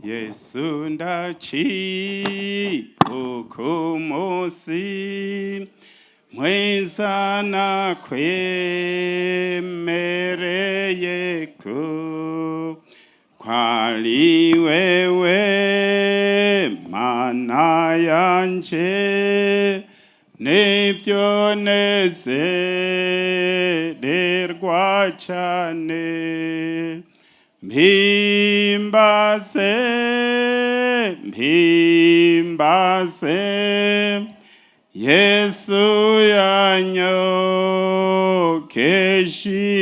Yesu ndacibuka umunsi mwiza nakwemereye ko kwari wewe Mana yanje, nibyo nezererwa cane. Mpimbaze, mpimbaze Yesu yanyokeje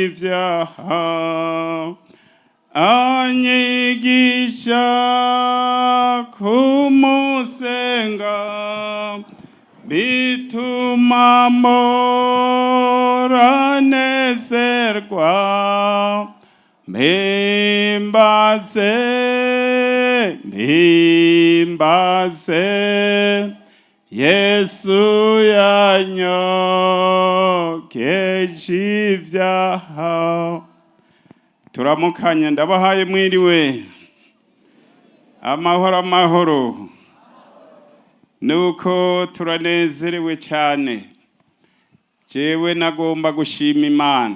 ivyaha, anyigisha kumusenga, bituma mpora nezerwa. Mpimbaze, mpimbaze Yesu yanyokeje ivyaha. Turamukanye, ndabahaye mwiriwe, amahoro amahoro. Nuko turanezerewe cyane. Jewe nagomba gushima Imana,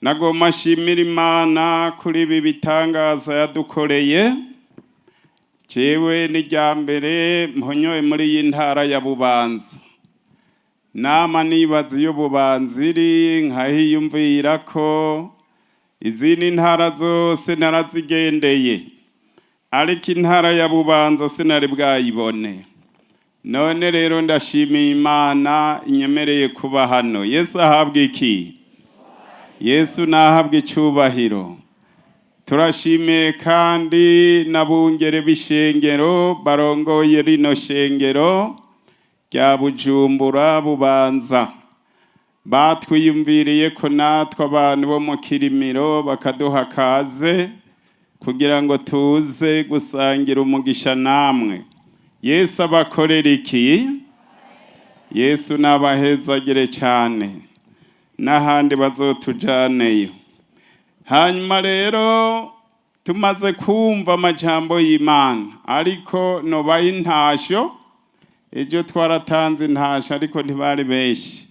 nagomba nshimira Imana kuri ibi bitangaza yadukoreye. Jewe ni rya mbere mponyoye muri iyi ntara ya Bubanza. Nama nibaza iyo Bubanza iri, nkahiyumvira ko izindi ntara zose narazigendeye, ariko intara ya Bubanza sinari bwayibone. None rero ndashimiye Imana inyemereye kuba hano. Yesu ahabwa iki? Yesu nahabwa icyubahiro. Turashimiye kandi n'abungere b'ishengero barongoye rino shengero rya Bujumbura Bubanza, batwiyumviriye ko natwe abantu bo mu Kirimiro, bakaduha kaze kugira ngo tuze gusangira umugisha namwe. Yesu abakorera iki? Yesu nabahezagire cyane, n'ahandi bazotujaneyo. Hanyuma rero tumaze kumva amajambo y'Imana, ariko nobaha intasho. Ejo twaratanze intasho ariko ntibari benshi.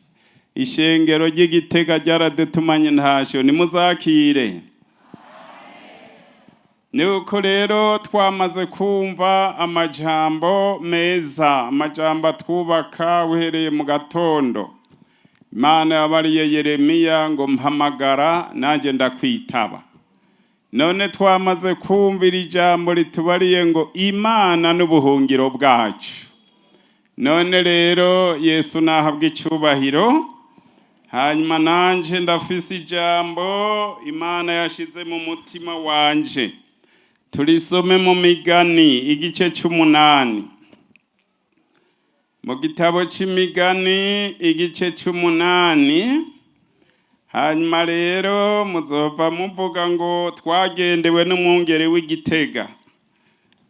Ishengero ry'Igitega ryaradutumanye intasho, nimuzakire. Nuko rero twamaze kumva amajambo meza, amajambo atwubaka uhereye mu gatondo. Imana yabariye Yeremiya ngo: "Mpamagara nanjye ndakwitaba." None twamaze kumvira ijambo ritubariye ngo Imana n'ubuhungiro bwacu. None rero Yesu nahabwa icyubahiro. Hanyuma nanje ndafise ijambo Imana yashize mu mutima wanje, turisome mu Migani igice c'umunani. Mu gitabo c'Imigani igice c'umunani. Hanyuma rero muzova muvuga ngo twagendewe n'umwungere w'Igitega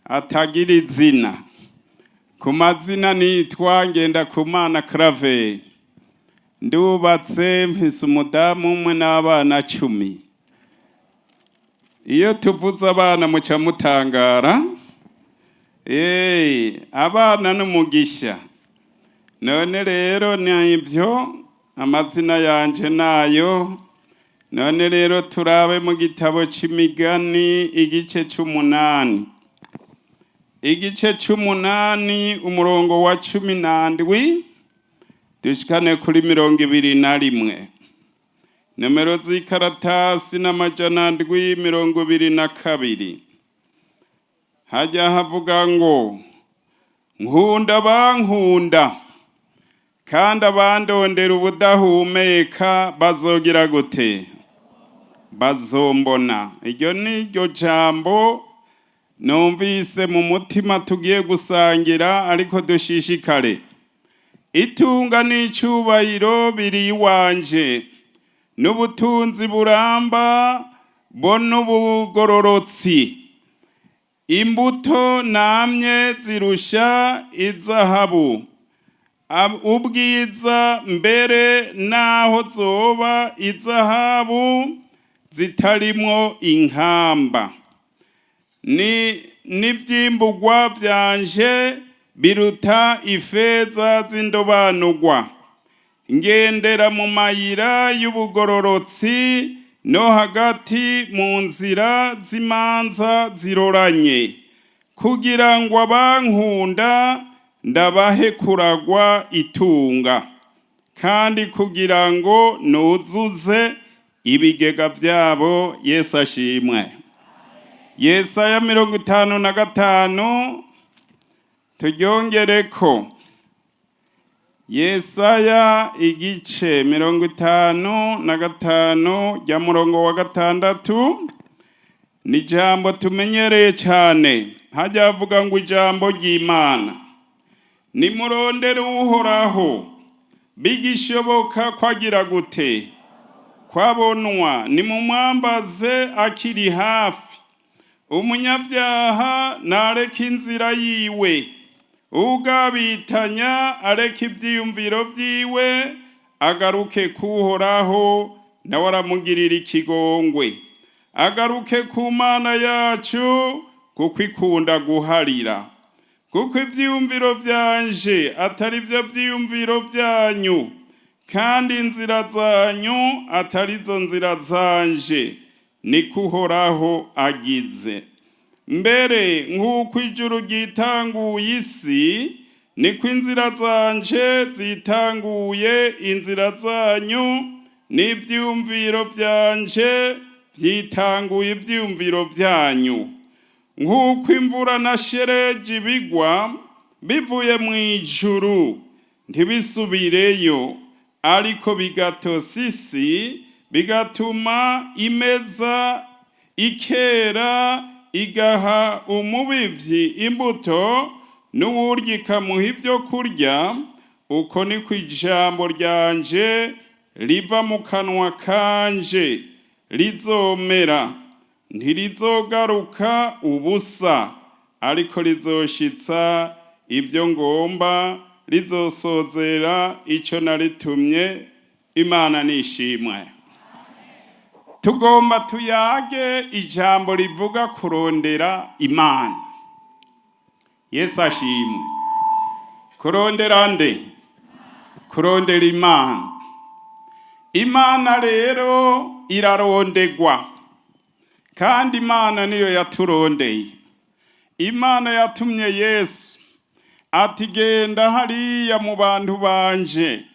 atagira izina. Ku mazina nitwa Ngendakumana Claver, ndubatse, mfise umudamu umwe n'abana 10. Iyo tuvuze abana muca mutangara. Abana n'umugisha. None rero ni ibyo amazina yanje nayo. None rero turabe mu gitabo c'Imigani igice c'umunani, igice c'umunani umurongo wa 17 dushikane kuri 21. Nomero z'ikaratasi n'722. Hajya havuga ngo: "Nkunda bankunda, kandi abandondera ubudahumeka bazogira gute? Bazombona." Iryo ni ryo jambo numvise mu mutima tugiye gusangira, ariko dushishikare. "Itunga n'icubahiro biri iwanje, n'ubutunzi buramba bo n'ubugororotsi. Imbuto namye zirusha izahabu ubwiza, mbere n'aho zoba izahabu zitarimwo inkamba." Ni n'ivyimbugwa vyanje biruta ifeza z'indobanurwa. Ngendera mu mayira y'ubugororotsi no hagati mu nzira z'imanza ziroranye, kugira ngo abankunda ndabahe kuragwa itunga, kandi kugira ngo nuzuze ibigega vyabo. Yesu ashimwe. Yesaya 55, turyongereko. Yesaya igice 55 rya murongo wa 6, ni ijambo tumenyereye cyane. Hajya havuga ngo ijambo ry'Imana: "Nimurondere Uhoraho bigishoboka kwagira gute? Kwabonwa. Nimumwambaze akiri hafi. Umunyabyaha nareka inzira yiwe, ugabitanya areka ivyiyumviro vyiwe, agaruke kuhoraho, nawe aramugirira ikigongwe, agaruke ku Mana yacu, kuko ikunda guharira. Kuko ivyiyumviro vyanje atari vyo vyiyumviro vyanyu, kandi inzira zanyu atari zo nzira zanje, niko Uhoraho agize. Mbere nk'uko ijuru ryitanguye isi, niko inzira zanje zitanguye inzira zanyu, n'ivyiyumviro vyanje vyitanguye ivyiyumviro vyanyu. Nk'uko imvura na shereji bigwa bivuye mu ijuru ntibisubireyo, ariko bigatosa isi, bigatuma imeza ikera, igaha umubivyi imbuto, n'uwurya ikamuha ibyo kurya, uko niko ijambo ryanje riva mu kanwa kanje rizomera: ntirizogaruka ubusa, ariko rizoshitsa ibyo ngomba, rizosozera ico naritumye." Imana nishimwe. Tugomba tuyage ijambo rivuga kurondera Imana. Yesu ashimwe. Kurondera nde? Kurondera Imana. Imana rero irarondegwa, kandi Imana niyo yaturondeye. Imana yatumye Yesu ati: "Genda hariya mu bantu banje,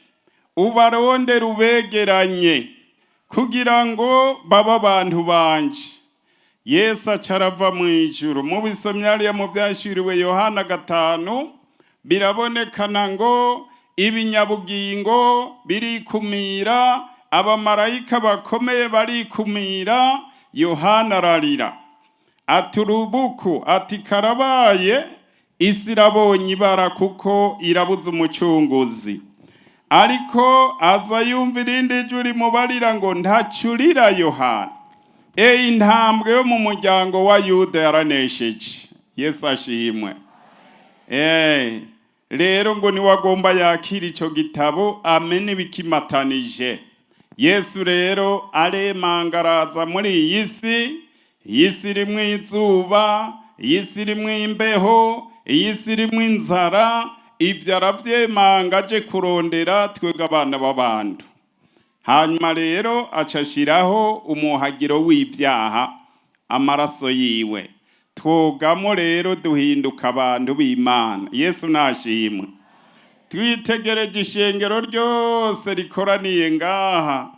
ubarondere, ubegeranye, kugira ngo babe abantu banje." Yesu aca arava mu ijuru. Mubisomye hariya mu Vyahishuriwe Yohana 5, birabonekana ngo ibinyabugingo birikumira, abamarayika bakomeye barikumira. Yohana ararira ati: "Urubuku," ati: "Karabaye, isi irabonye ibara kuko irabuze umucunguzi." Ariko aza yumva irindi jwi rimubarira ngo: "Ntacurira, Yohana. Eyi, intambwe yo mu muryango wa Yuda yaranesheje." Yesu ashimwe. Rero ngo niwagomba yakira ico gitabo, amene bikimatanije. Yesu rero aremanga, araza muri iyi si. Iyi si irimwo izuba, iyi si irimwo imbeho, iyi si irimwo inzara. Ibyo aravyemanga aje kurondera twebwe abana b'abantu. Hanyuma rero aca ashiraho umuhagiro w'ivyaha, amaraso yiwe. Twogamo rero, duhinduka abantu b'Imana. Yesu nashimwe. Twitegereje ishengero ryose rikoraniye ngaha,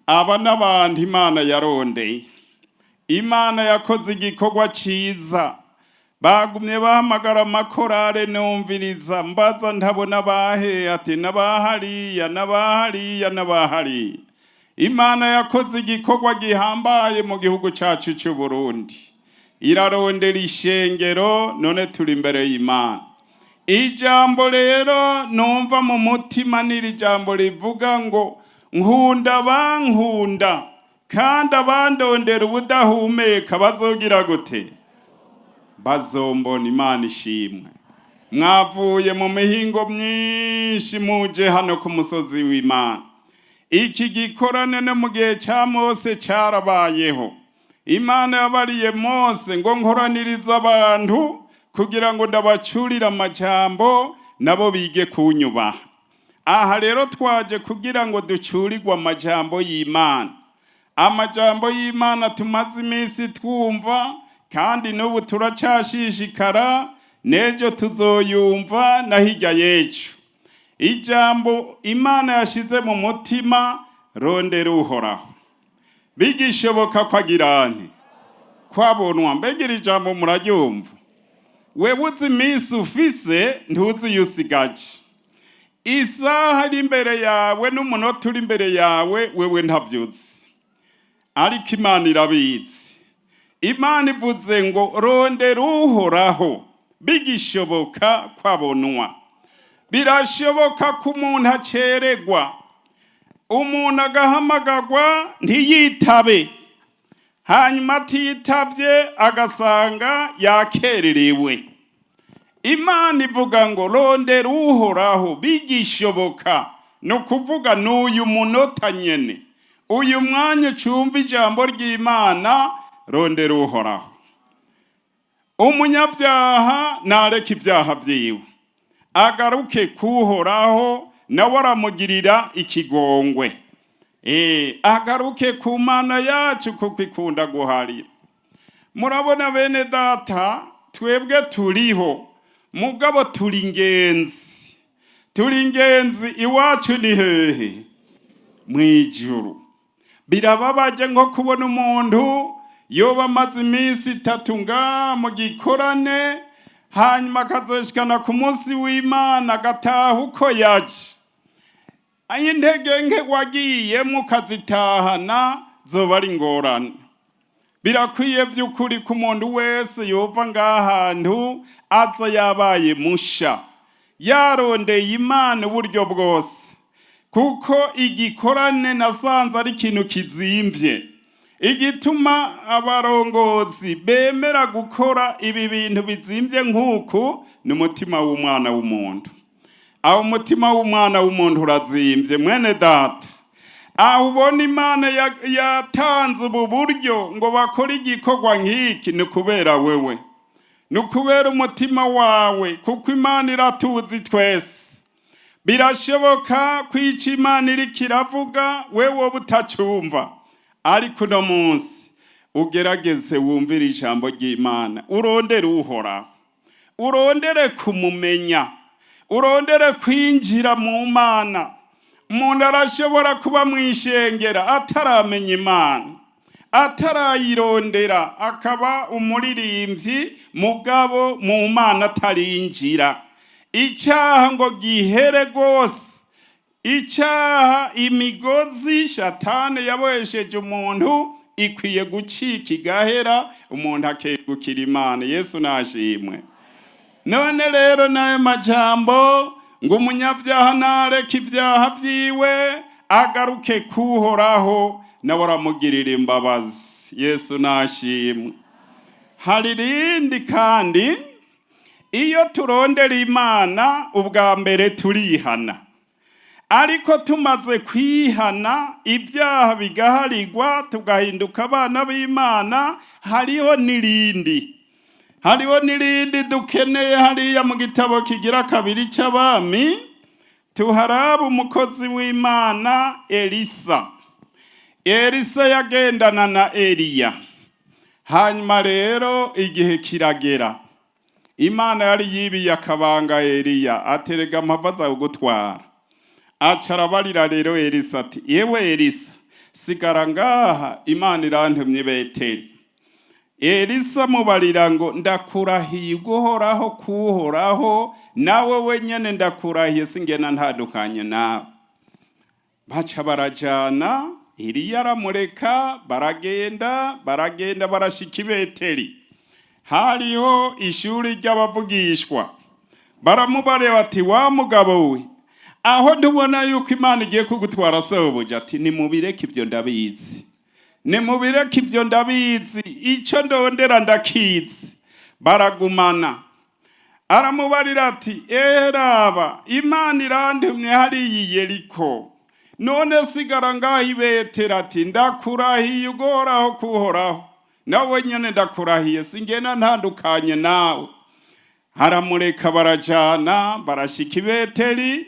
aba n'abantu Imana yarondeye. Imana yakoze igikorwa ciza. Bagumye bahamagara amakorale, numviriza, mbaza ntabona bahe, ati n'abahariya, n'abahariya, n'abahariya. Imana yakoze igikorwa gihambaye mu gihugu cacu c'u Burundi, irarondera ishengero. None turi imbere y'Imana. Ijambo rero numva mu mutima n'iri jambo rivuga ngo: "Nkunda bankunda, kandi abandondera ubudahumeka bazogira gute? Bazombona." Imana ishimwe. Mwavuye mu mihingo myinshi muje hano ku musozi w'Imana. Iki gikorane no mu gihe cya Mose cyarabayeho. Imana yabariye Mose ngo nkoraniriza abantu kugira ngo ndabacurire amajambo nabo bige kunyubaha. Aha rero twaje kugira ngo ducurirwe amajambo y'Imana, amajambo y'Imana tumaze iminsi twumva, kandi n'ubu turacashishikara, n'ejo tuzoyumva na hirya y'ejo. Ijambo Imana yashize mu mutima: rondera Uhoraho bigishoboka ko agirane kwabonwa. Mbega iri jambo muraryumva? Wewe uzi iminsi ufise, ntuzi iyo usigaje. Isaha iri imbere yawe n'umunota uri imbere yawe, wewe ntavyuzi, ariko Imana irabizi. Imana ivuze ngo rondera Uhoraho bigishoboka kwabonwa. Birashoboka ko umuntu acererwa, umuntu agahamagagwa ntiyitabe, hanyuma atitavye agasanga yakererewe. Imana ivuga ngo rondera Uhoraho bigishoboka, ni ukuvuga n'uyu munota nyene, uyu mwanya ucumva ijambo ry'Imana, rondera Uhoraho. Umunyabyaha nareka ibyaha vyiwe agaruke kuhoraho, nawe aramugirira ikigongwe. Agaruke ku Mana yacu kuko ikunda guharira. Murabona bene data, twebwe turiho, mugabo turi ingenzi, turi ingenzi. Iwacu ni hehe? Mw'ijuru. Birababaje nko kubona umuntu yoba amaze iminsi 3 ngaha mu gikorane, hanyuma akazoshikana ku munsi w'Imana agataha uko yaje. Intege nke wagiyemo ukazitahana, zoba ari ingorane. Birakwiye by'ukuri ko umuntu wese yova ngahantu aza yabaye musha, yarondeye Imana uburyo bwose, kuko igikorane nasanze ari ikintu kizimvye. Igituma abarongozi bemera gukora ibi bintu bizimvye nk'uku ni umutima w'umwana w'umuntu. Aho umutima w'umwana w'umuntu urazimvye, mwene data. Aho ubona Imana yatanze ubu buryo ngo bakore igikorwa nk'iki, ni kubera wewe, ni ukubera umutima wawe, kuko Imana iratuzi twese. Birashoboka ko icyo Imana iriko iravuga wewe woba utacumva, ariko uno munsi ugerageze wumvire ijambo ry'Imana, urondere Uhoraho, urondere kumumenya, urondere kwinjira mu Mana. Umuntu arashobora kuba mwishengera ataramenya Imana, atarayirondera, akaba umuririmbyi, mugabo mu Mana atarinjira. Icyaha ngo gihere rwose, icyaha, imigozi Shatani yabohesheje umuntu ikwiye gucika igahera, umuntu akegukira Imana. Yesu nashimwe. None rero n'ayo majambo ngo umunyabyaha nareka ibyaha byiwe agaruke kuhoraho, nawe aramugirira imbabazi. Yesu nashimwe. Hari irindi kandi: iyo turondera Imana, ubwa mbere turihana, ariko tumaze kwihana ibyaha bigaharigwa, tugahinduka abana b'Imana, hariho n'irindi dukeneye. Hariya mu gitabo kigira kabiri c'Abami tuharaba umukozi w'Imana Elisa. Elisa yagendana na Eliya. Hanyuma rero igihe kiragera, Imana yari yibiye akabanga Eliya, aterega amava aza kugutwara. Aca arabarira rero Elisa ati: "Yewe Elisa, sigara ngaha, Imana irantumye Beteli." Elisa mubarira ngo: "Ndakurahiye uguhoraho kuhoraho, nawe wenyene ndakurahiye, singena ntandukanye nawe." Baca barajana, Eliya aramureka, baragenda, baragenda, barashika i Beteli. Hariho ishuri ry'abavugishwa. Baramubareba ati: "Wa mugabo we, aho ntubona yuko Imana igiye kugutwara sobuja?" Ati: "Nimubireke, ibyo ndabizi, nimubireke, ibyo ndabizi, icyo ndondera ndakizi." Baragumana. Aramubarira ati: "Eraba, Imana irantumye hariya i Yeriko, none sigara ngaho i Beteli." Ati: "Ndakurahiye ugohoraho kuhoraho, Nawe nyene ndakurahiye, singenda ntandukanye nawe. Haramureka, barajana, barashika i Beteli.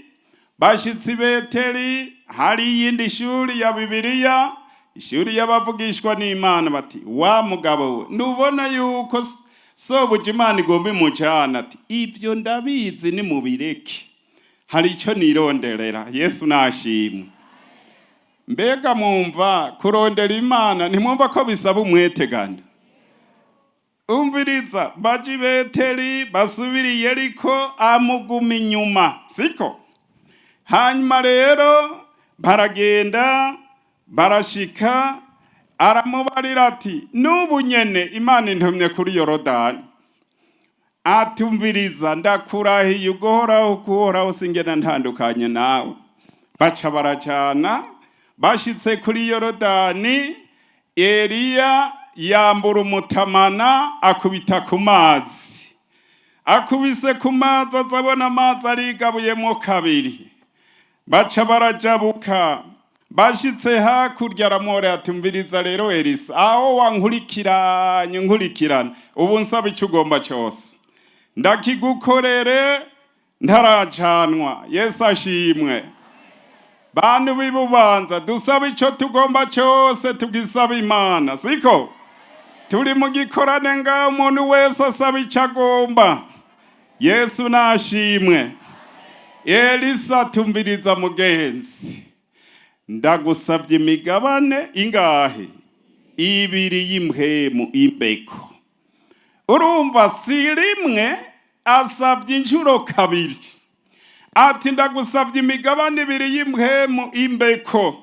Bashitse i Beteli, hari iyindi shuri ya Bibiliya, ishuri y'abavugishwa n'Imana. Bati: "Wa mugabo we, ntubona yuko sobuja Imana igomba imujana?" Ati: "Ivyo ndabizi, nimubireke, hari icyo nironderera." Yesu nashimwe. Mbega mwumva kurondera Imana, ntimwumva ko bisaba umwetegano? Umviriza, baje i Beteli, basubiriye, ariko amuguma inyuma, siko? Hanyuma rero baragenda, barashika, aramubarira ati: "N'ubu nyene Imana intumye kuri Yorodani." Atumviriza, ndakurahiye uguhoraho kuhoraho, singena ntandukanye nawe. Baca baracana. Bashitse kuri Yorodani, Eliya yambura umutamana, akubita ku mazi. Akubise ku mazi, azabona amazi arigabuyemo kabiri, baca barajabuka. Bashitse hakurya, aramworera ati: "Umviriza rero Elisa, aho wankurikiranye nkurikirana, ubu nsaba icyo ugomba cyose ndakigukorere ntaracanwa." Yesu ashimwe. Bantu b'Ibubanza, dusaba icyo tugomba cyose, tugisaba Imana, siko? Turi mu gikorane ngaho, umuntu wese asaba icyo agomba. Yesu nashimwe. Elisa: "Tumviriza mugenzi, ndagusabye imigabane ingahe? Ibiri y'impwemu imbeko." Urumva si rimwe, asabye inshuro kabiri. Ati: "Ndagusabye imigabane ibiri y'impwemu imbeko."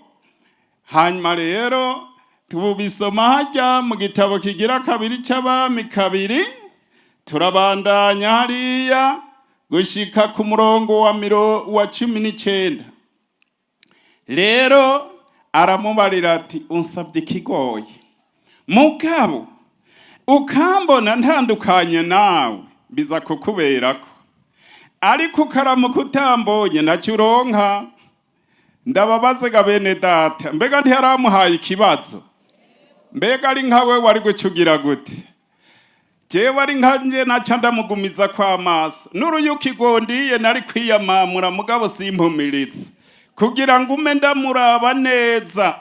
Hanyuma rero tubisoma hajya mu gitabo kigira kabiri c'Abami 2, turabandanya hariya gushika ku murongo wa 19. Rero aramubarira ati: "Unsabye ikigoye, mugabo ukambona ntandukanye nawe, biza kukuberako, ariko ukaramuka utambonye, ntacyo uronka." Ndababaze ga bene data, mbega ntiyaramuhaye ikibazo? Mbega ari nkawe, wari gucugira gute? Jewe ari nkanje, naca ndamugumiza kw'amaso n'uruyuki gondiye, nari kwiyamamura, mugabo simpumirize kugira ngo ume ndamuraba neza.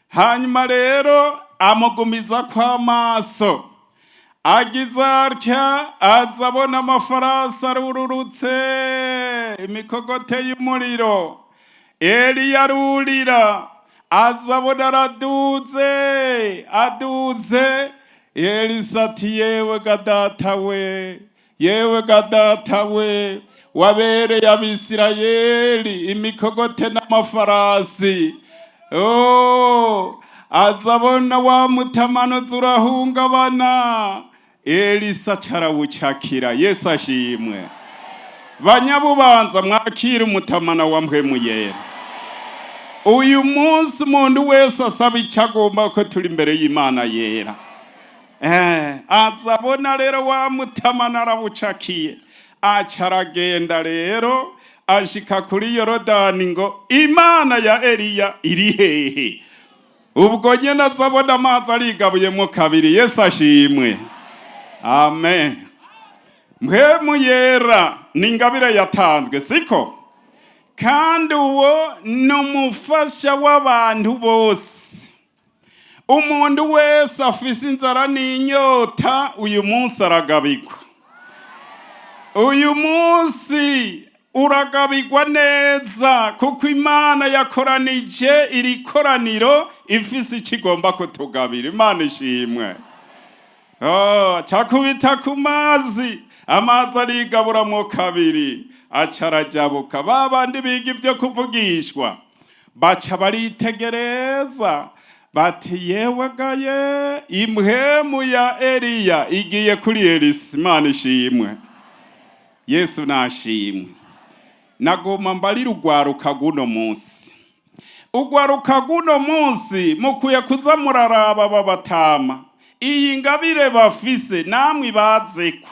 Hanyuma rero amugumiza kw'amaso, agize atya, aza abona amafarasi arururutse, imikogote y'umuriro. Eliya arurira, aza abona araduze, aduze. Elisa ati: "Yewe ga data we, yewe ga data we, wabereye Abisirayeli imikogote n'amafarasi." Oh, aza abona wa mutamanuzi urahungabana, Elisa carawucakira. Yesu ashimwe. Banyabubanza, mwakira umutamana wa Mpwemu Yera. Uyu munsi umuntu wese asaba icyo agomba, ko turi imbere y'Imana yera. Aza abona rero wa mutamana arawucakiye, aca aragenda rero, ashika kuri Yorodani ngo: "Imana ya Eliya iri hehe?" Ubwo nyene aza abona amazi arigabuyemo kabiri. Yesu ashimwe, amen. Mpwemu Yera ni ingabire yatanzwe, siko? Kandi uwo ni umufasha w'abantu bose. Umuntu wese afise inzara n'inyota, uyu munsi aragabigwa. Uyu munsi uragabigwa neza, kuko Imana yakoranije iri koraniro ifise icyo igomba kutugabira. Imana ishimwe. Oh, cakubita ku mazi, amazi arigaburamwo kabiri, aca arajabuka. Ba bandi biga ibyo kuvugishwa baca baritegereza, bati: "Yewe gaye, impwemu ya Eliya igiye kuri Elisa." Imana ishimwe, Yesu nashimwe. Nagoma mbarira ugwaruka guno munsi, ugwaruka guno munsi, mukwiye kuza muraraba babatama, iyi ngabire bafise namwe ibazeko.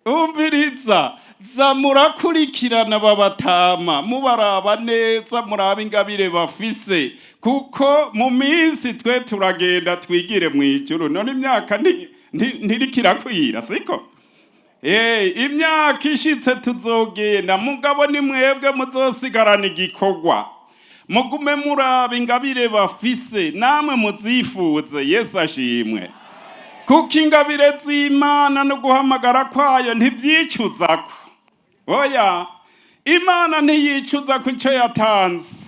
Umviriza, Za murakurikirana babatama, mubaraba neza, muraba ingabire bafise, kuko mu minsi twe turagenda twigire mu ijuru. None imyaka ntirikirakwira, siko? Imyaka ishitse tuzogenda, mugabo ni mwebwe muzosigarana igikorwa. Mugume muraba ingabire bafise, namwe muzifuze. Yesu ashimwe. Kuko ingabire z'Imana no guhamagara kwayo ntivyicuzako. Oya, Imana ntiyicuza ku cyo yatanze.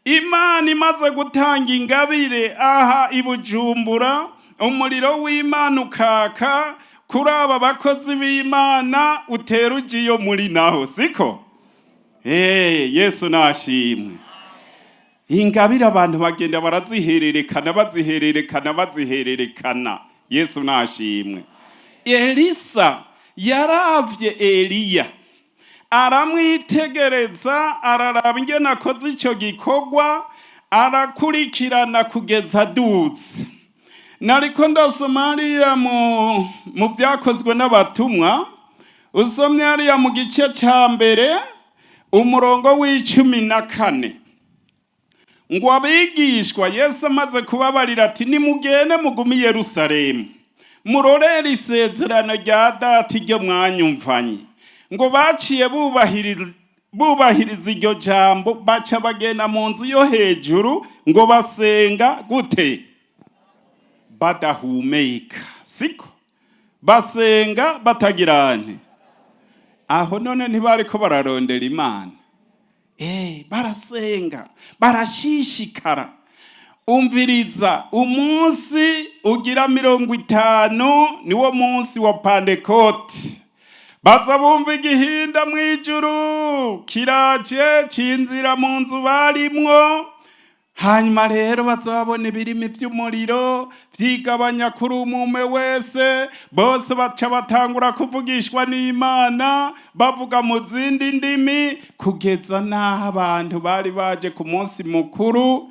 Imana imaze gutanga ingabire aha i Bujumbura, umuriro w'Imana ukaka kuri aba bakozi b'Imana, utera uja iyo muri naho, siko? Yesu nashimwe. Ingabire abantu bagenda barazihererekana, bazihererekana, bazihererekana. Yesu nashimwe. Elisa yaravye Eliya, aramwitegereza, araraba ingene akoze ico gikorwa, arakurikirana kugeza aduze. Nariko ndasoma hariya mu Vyakozwe n'Abatumwa, usomye hariya mu gice ca 1, umurongo wa 14, ngo abigishwa, Yesu amaze kubabarira ati: "Nimugende mugume i Yerusalemu, murorere isezerano rya Data iryo mwanyumvanye." Ngo baciye bubahiriza iryo jambo, baca bagenda mu nzu yo hejuru, ngo basenga gute? Badahumeka, siko? Basenga batagirane aho. None ntibariko bararondera Imana? Barasenga, barashishikara. Umviriza, umunsi ugira 50 niwo munsi wa Pantekoti. Baza bumva igihinda mu ijuru kiraje, cinzira mu nzu barimwo. Hanyuma rero baza babona ibirimi vy'umuriro vyigabanya kuri umume wese. Bose baca batangura kuvugishwa n'Imana, bavuga mu zindi ndimi, kugeza n'aho abantu bari baje ku munsi mukuru,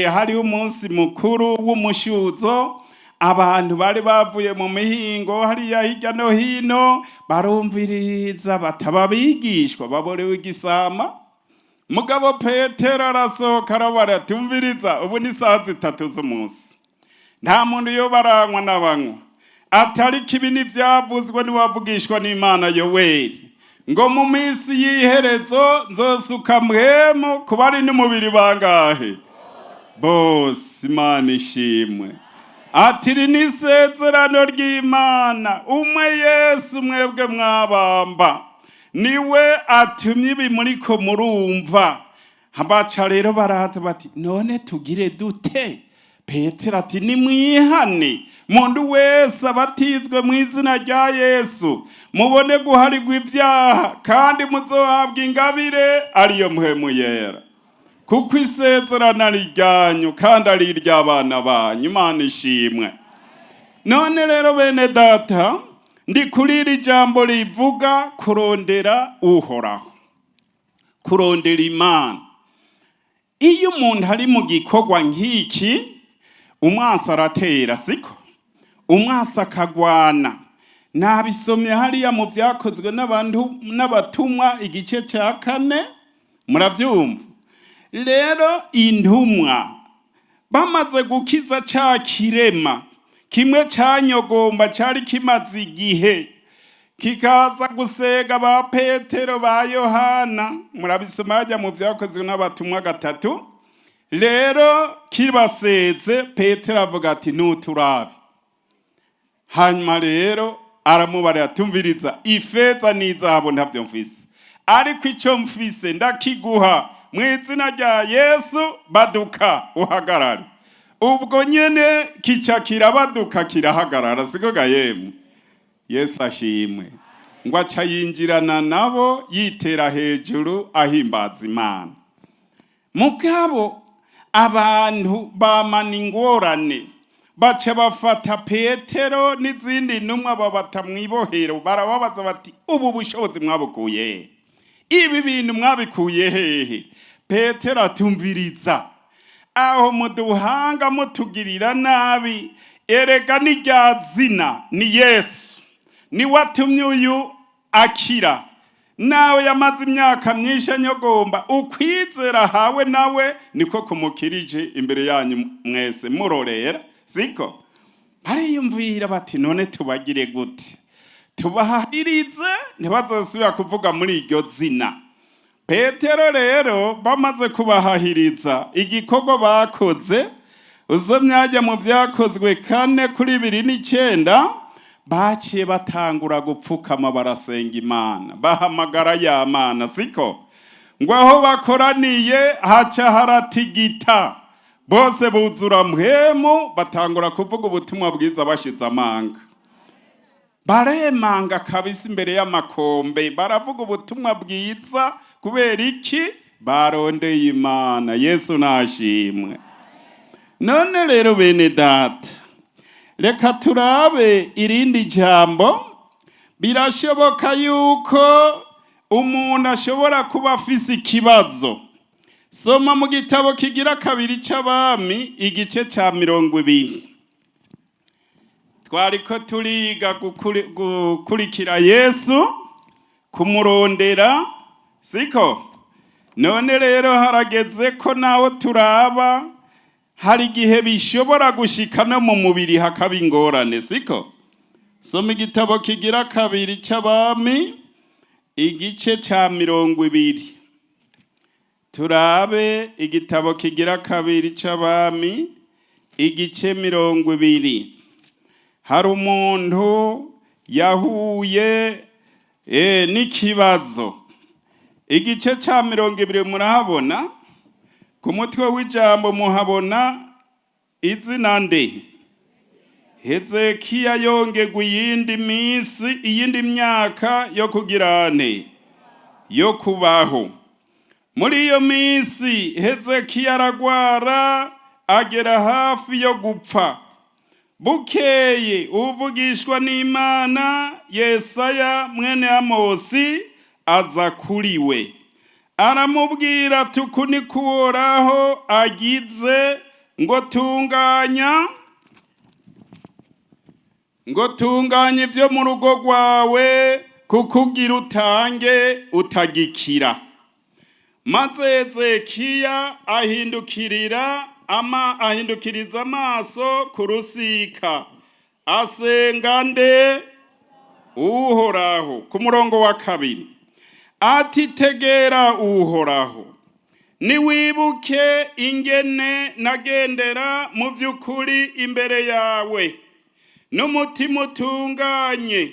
hariho umunsi mukuru w'umushyuzo, abantu bari bavuye mu mihingo hariya hirya no hino, barumviriza, bataba abigishwa baborewe igisama. Mugabo Petero arasohoka, arabara ati: "Umviriza, ubu ni saa 3 z'umunsi, nta muntu yo baranywa n'abanywa." Atari kibi n'ivyavuzwe ntiwavugishwa n'Imana Yoweri, ngo: "Mu minsi y'iherezo nzosuka Mpwemu ku bari n'umubiri bangahe? Bose." Imana ishimwe. Ati: "Iri ni isezerano ry'Imana. Umwe Yesu mwebwe mwabamba, niwe atumye ibi muriko murumva." Baca rero baraza bati: "None tugire dute?" Petero ati: "Nimwihane, muntu wese abatizwe mu izina rya Yesu, mubone guharigwa ibyaha, kandi muzohabwa ingabire ariyo Mpwemu Yera, kuko isezerano ari iryanyu kandi ari iry'abana banyu." Imana ishimwe. None rero bene data, ndi kuri iri jambo rivuga kurondera Uhoraho, kurondera Imana. Iyo umuntu ari mu gikorwa nk'iki, umwasi aratera, siko? Umwasi akagwana. Nabisomye hariya mu Vyakozwe n'abantu n'Abatumwa, igice cya 4, murabyumva. Rero intumwa bamaze gukiza ca kirema kimwe canyogomba, cari kimaze igihe kikaza gusega ba Petero, ba Yohana, murabisoma hajya mu Vyakozwe n'Abatumwa 3. Rero kibaseze, Petero avuga ati: "Nuturabe." Hanyuma rero aramubarira: "Tumviriza, ifeza n'izahabu ntabyo mfise, ariko icyo mfise ndakiguha. Mu izina rya Yesu, baduka uhagarare." Ubwo nyene kica kirabaduka, kirahagarara, siko ga yemwe? Yesu ashimwe. Ngo aca yinjirana nabo, yitera hejuru, ahimbaza Imana. Mugabo abantu bamana ingorane, baca bafata Petero n'izindi ntumwa, babata mu ibohero. Barababaza bati: "Ubu bushobozi mwabukuye he? Ibi bintu mwabikuye hehe?" Petero atumviriza, aho muduhanga mutugirira nabi, erega n'irya zina ni Yesu, niwe atumye uyu akira. Nawe yamaze imyaka myinshi anyogomba, ukwizera hawe nawe niko kumukirije imbere yanyu mwese murorera, siko? Bariyumvira bati: "None tubagire gute? Tubahahirize ntibazosubira kuvuga muri iryo zina." Petero rero bamaze kubahahiriza, igikorwa bakoze, usomye hajya mu Byakozwe 4:29, baciye batangura gupfukama, barasenga Imana, bahamagara ya Mana, siko? Ngo aho bakoraniye haca haratigita, bose buzura Mpwemu, batangura kuvuga ubutumwa bwiza bashize amanga, baremanga kabisa imbere y'amakombe, baravuga ubutumwa bwiza. Kubera iki? Barondeye Imana. Yesu nashimwe. None rero bene data, reka turabe irindi jambo. Birashoboka yuko umuntu ashobora kuba afise ikibazo. Soma mu gitabo kigira kabiri c'Abami, igice ca 20. Twariko turiga gukurikira Yesu, kumurondera, siko? None rero harageze ko nawe turaba hari igihe bishobora gushika no mu mubiri hakaba ingorane, siko? Soma igitabo kigira kabiri c'Abami, igice ca 20. Turabe igitabo kigira kabiri c'Abami, igice 20. Hari umuntu yahuye n'ikibazo. Igice ca 20, murahabona ku mutwe w'ijambo, muhabona izina nde? Hezekiya yongerwa iyindi minsi, iyindi myaka yo kugirane, yo kubaho. Muri iyo minsi Hezekiya aragwara, agera hafi yo gupfa. Bukeye uvugishwa n'Imana Yesaya mwene Amosi aza kuri we, aramubwira ati: "Uku niko Uhoraho agize ngo tunganya ibyo mu rugo rwawe, kuko ugira utange utagikira." Maze Hezekiya ahindukirira ama ahindukiriza amaso ku rusika, asenga nde? Uhoraho. Ku murongo wa 2 ati: "Tegera Uhoraho, niwibuke ingene nagendera mu by'ukuri imbere yawe n'umutima utunganye,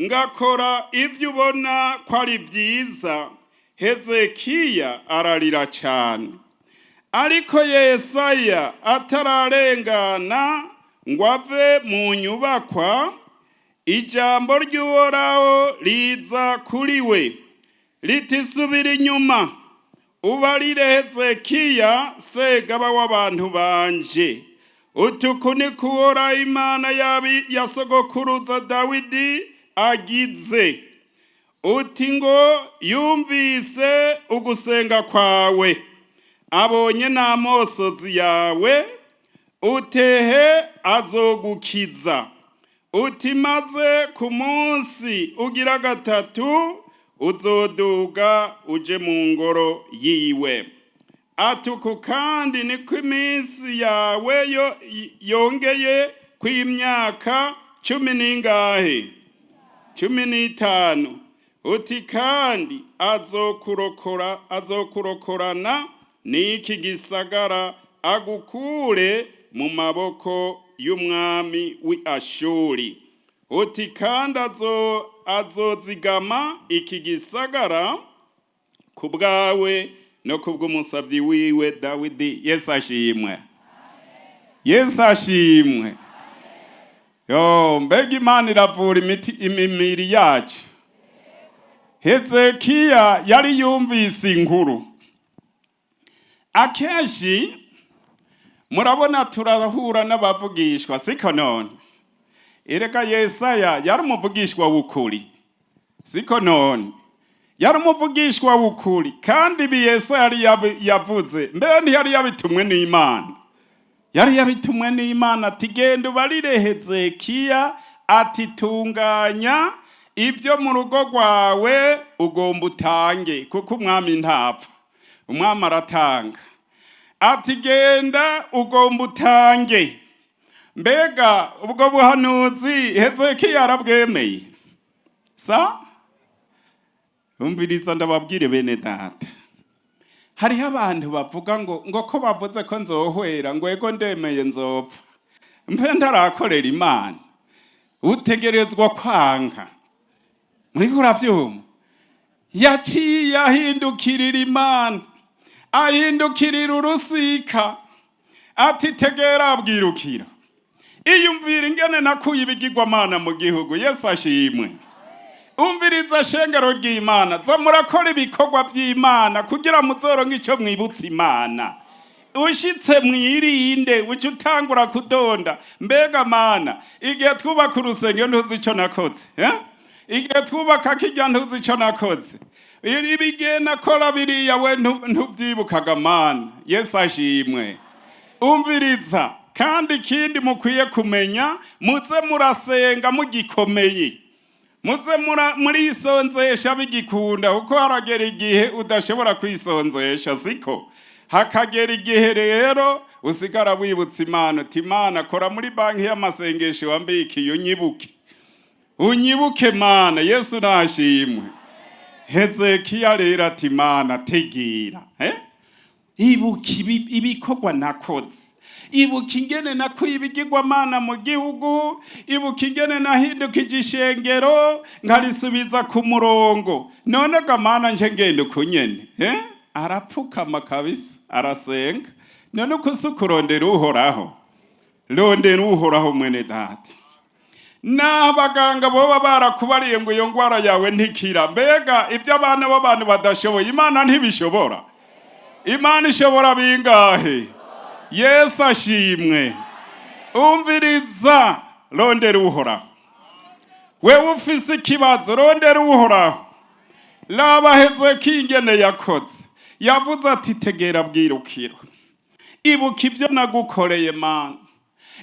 ngakora ibyo ubona ko ari byiza." Hezekiya ararira cyane. Ariko Yesaya atararengana ngo ave mu nyubakwa, ijambo ry'Uhoraho riza kuri we riti: "Subira inyuma, ubarire Hezekiya segaba w'abantu banje uti: 'Uku niko Uhoraho Imana yabi ya sogokuruza Dawidi agize, uti ngo yumvise ugusenga kwawe, abonye n'amosozi yawe, utehe azogukiza. Uti maze ku munsi ugira gatatu uzoduga uje mu ngoro yiwe.' Atuku kandi niko iminsi yawe yo yongeye kw'imyaka cumi n'ingahe? 15. Uti kandi azokurokora, azokurokorana n'iki gisagara, agukure mu maboko y'umwami w'i Ashuri. Uti kandi azozigama iki gisagara ku bwawe no ku bw'umusabyi wiwe Dawidi." Yesu ashimwe, Yesu ashimwe. Yo, mbega Imana iravura imiti imimiri yacu! Hezekiya yari yumvise inkuru. Akenshi murabona turahura n'abavugishwa, siko? None erega Yesaya yari umuvugishwa w'ukuri, siko? None yari umuvugishwa w'ukuri, kandi ibi Yesaya yari yavuze, mbere ntiyari yabitumwe n'Imana? Yari yabitumwe n'Imana ati: "Genda ubarire Hezekiya ati tunganya Ibyo mu rugo rwawe ugomba utange, kuko umwami ntapfa, umwami aratanga. Ati genda ugomba utange. Mbega ubwo buhanuzi Hezekiya arabwemeye? Sa umviriza ndababwire, bene data, hariho abantu bavuga ngo ko bavuze ko nzohwera, ngo ego ndemeye nzopfa mpe ntarakorera Imana. Utegerezwa kwanka. Muriko uravyumva? Yaciye ahindukirira Imana, ahindukirira urusika, ati tegera abwirukira, iyumvira ingene nakuye ibigirwamana mu gihugu. Yesu ashimwe. Umviriza, shengero ry'Imana, za murakora ibikorwa vy'Imana kugira muzoronke ico mwibutsa Imana. Ushitse mwirinde uca utangura kudonda: mbega Mana, igihe twubaka urusengero ntuzi ico nakoze, eh? Igihe twubaka kirya ntuzi ico nakoze? Ibigihe nakora biriya we ntubyibukaga Mana? Yesu ashimwe. Umviriza, kandi ikindi mukwiye kumenya, muze murasenga mugikomeye, muze murisonzesha bigikunda, kuko haragera igihe udashobora kwisonzesha, siko? Hakagera igihe rero usigara wibutsa Imana uti Imana, kora muri banki y'amasengesho wambikiye, unyibuke, unyibuke Mana. Yesu nashimwe. Hezekiya rero ati Imana, tegera, eh? Ibuka ibikorwa nakoze, ibuka ingene nakuye ibigirwamana mu gihugu, ibuka ingene nahindukije ishengero nkarisubiza ku murongo. None ga Mana, nje ngenda uku nyene, eh? Arapfukama kabisa, arasenga. None uko si ukurondera Uhoraho? Rondera Uhoraho, mwene data. N'abaganga boba barakubariye ngo iyo ngwara yawe ntikira, mbega ibyo abana b'abantu badashoboye, Imana ntibishobora? Imana ishobora bingahe? Yesu ashimwe. Umviriza, rondera Uhoraho. Wewe ufise ikibazo, rondera Uhoraho. Raba Hezekiya ingene yakoze. Yavuze ati tegera bwirukiro, ibuka ibyo nagukoreye Mana,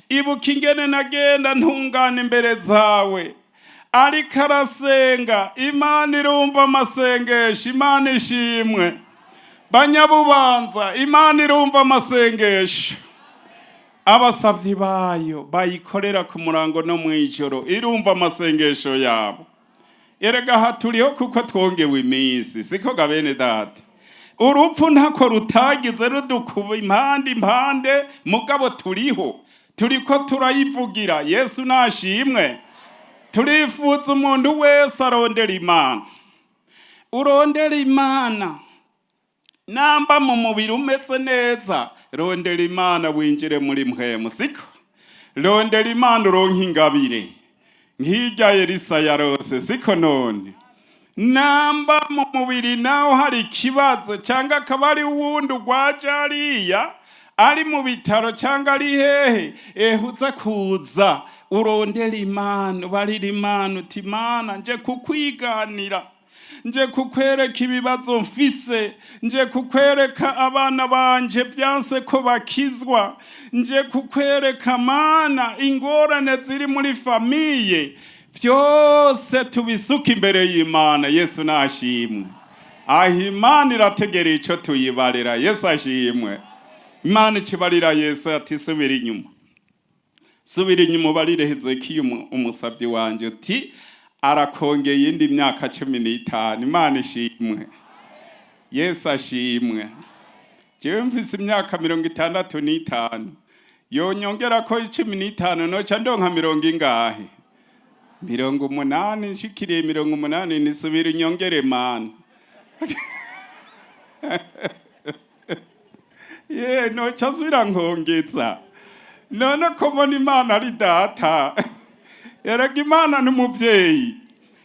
ibuka ingene nagenda ntungana imbere zawe. Ariko arasenga, Imana irumva amasengesho. Imana ishimwe. Banyabubanza, Imana irumva amasengesho. Abasavyi bayo bayikorera ku murango no mw'ijoro, irumva amasengesho yabo. Erega aha turiho kuko twongewe iminsi, siko ga bene data? Urupfu ntako rutagize, rudukuba impande impande, mugabo turiho, turiko turayivugira. Yesu nashimwe. Turifuza umuntu wese arondera Imana. Urondera Imana namba mu mubiri umeze neza, rondera Imana winjire muri mpwemu, siko? Rondera Imana uronke ingabire nk'irya Elisa yarose, siko? None namba mu mubiri nawe hari ikibazo, cyangwa akaba ari uwundi ugwaje hariya ari mu bitaro cyangwa ari hehe, ehuza kuza urondera Imana, ubarira Imana uti Imana, nje kukwiganira, nje kukwereka ibibazo mfise, nje kukwereka abana banje byanse ko bakizwa, nje kukwereka Mana ingorane ziri muri famille. Byose tubisuka imbere y'Imana. Yesu nashimwe. Aho Imana irategera icyo tuyibarira. Yesu ashimwe. Imana ikibarira Yesu ati subira inyuma, subira inyuma, ubarire Hezekiya umusabyi wanje uti arakongeye iyindi myaka 15. Imana ishimwe. Yesu ashimwe. Jewe mfise imyaka 65, yonyongera ko 15 noca ndonka mirongo ingahe? 80. Nshikiriye 80, nisubira inyongere Mana. Ye noca asubira nkongeza. None ko mbona Imana ari data? Erega Imana n'umuvyeyi.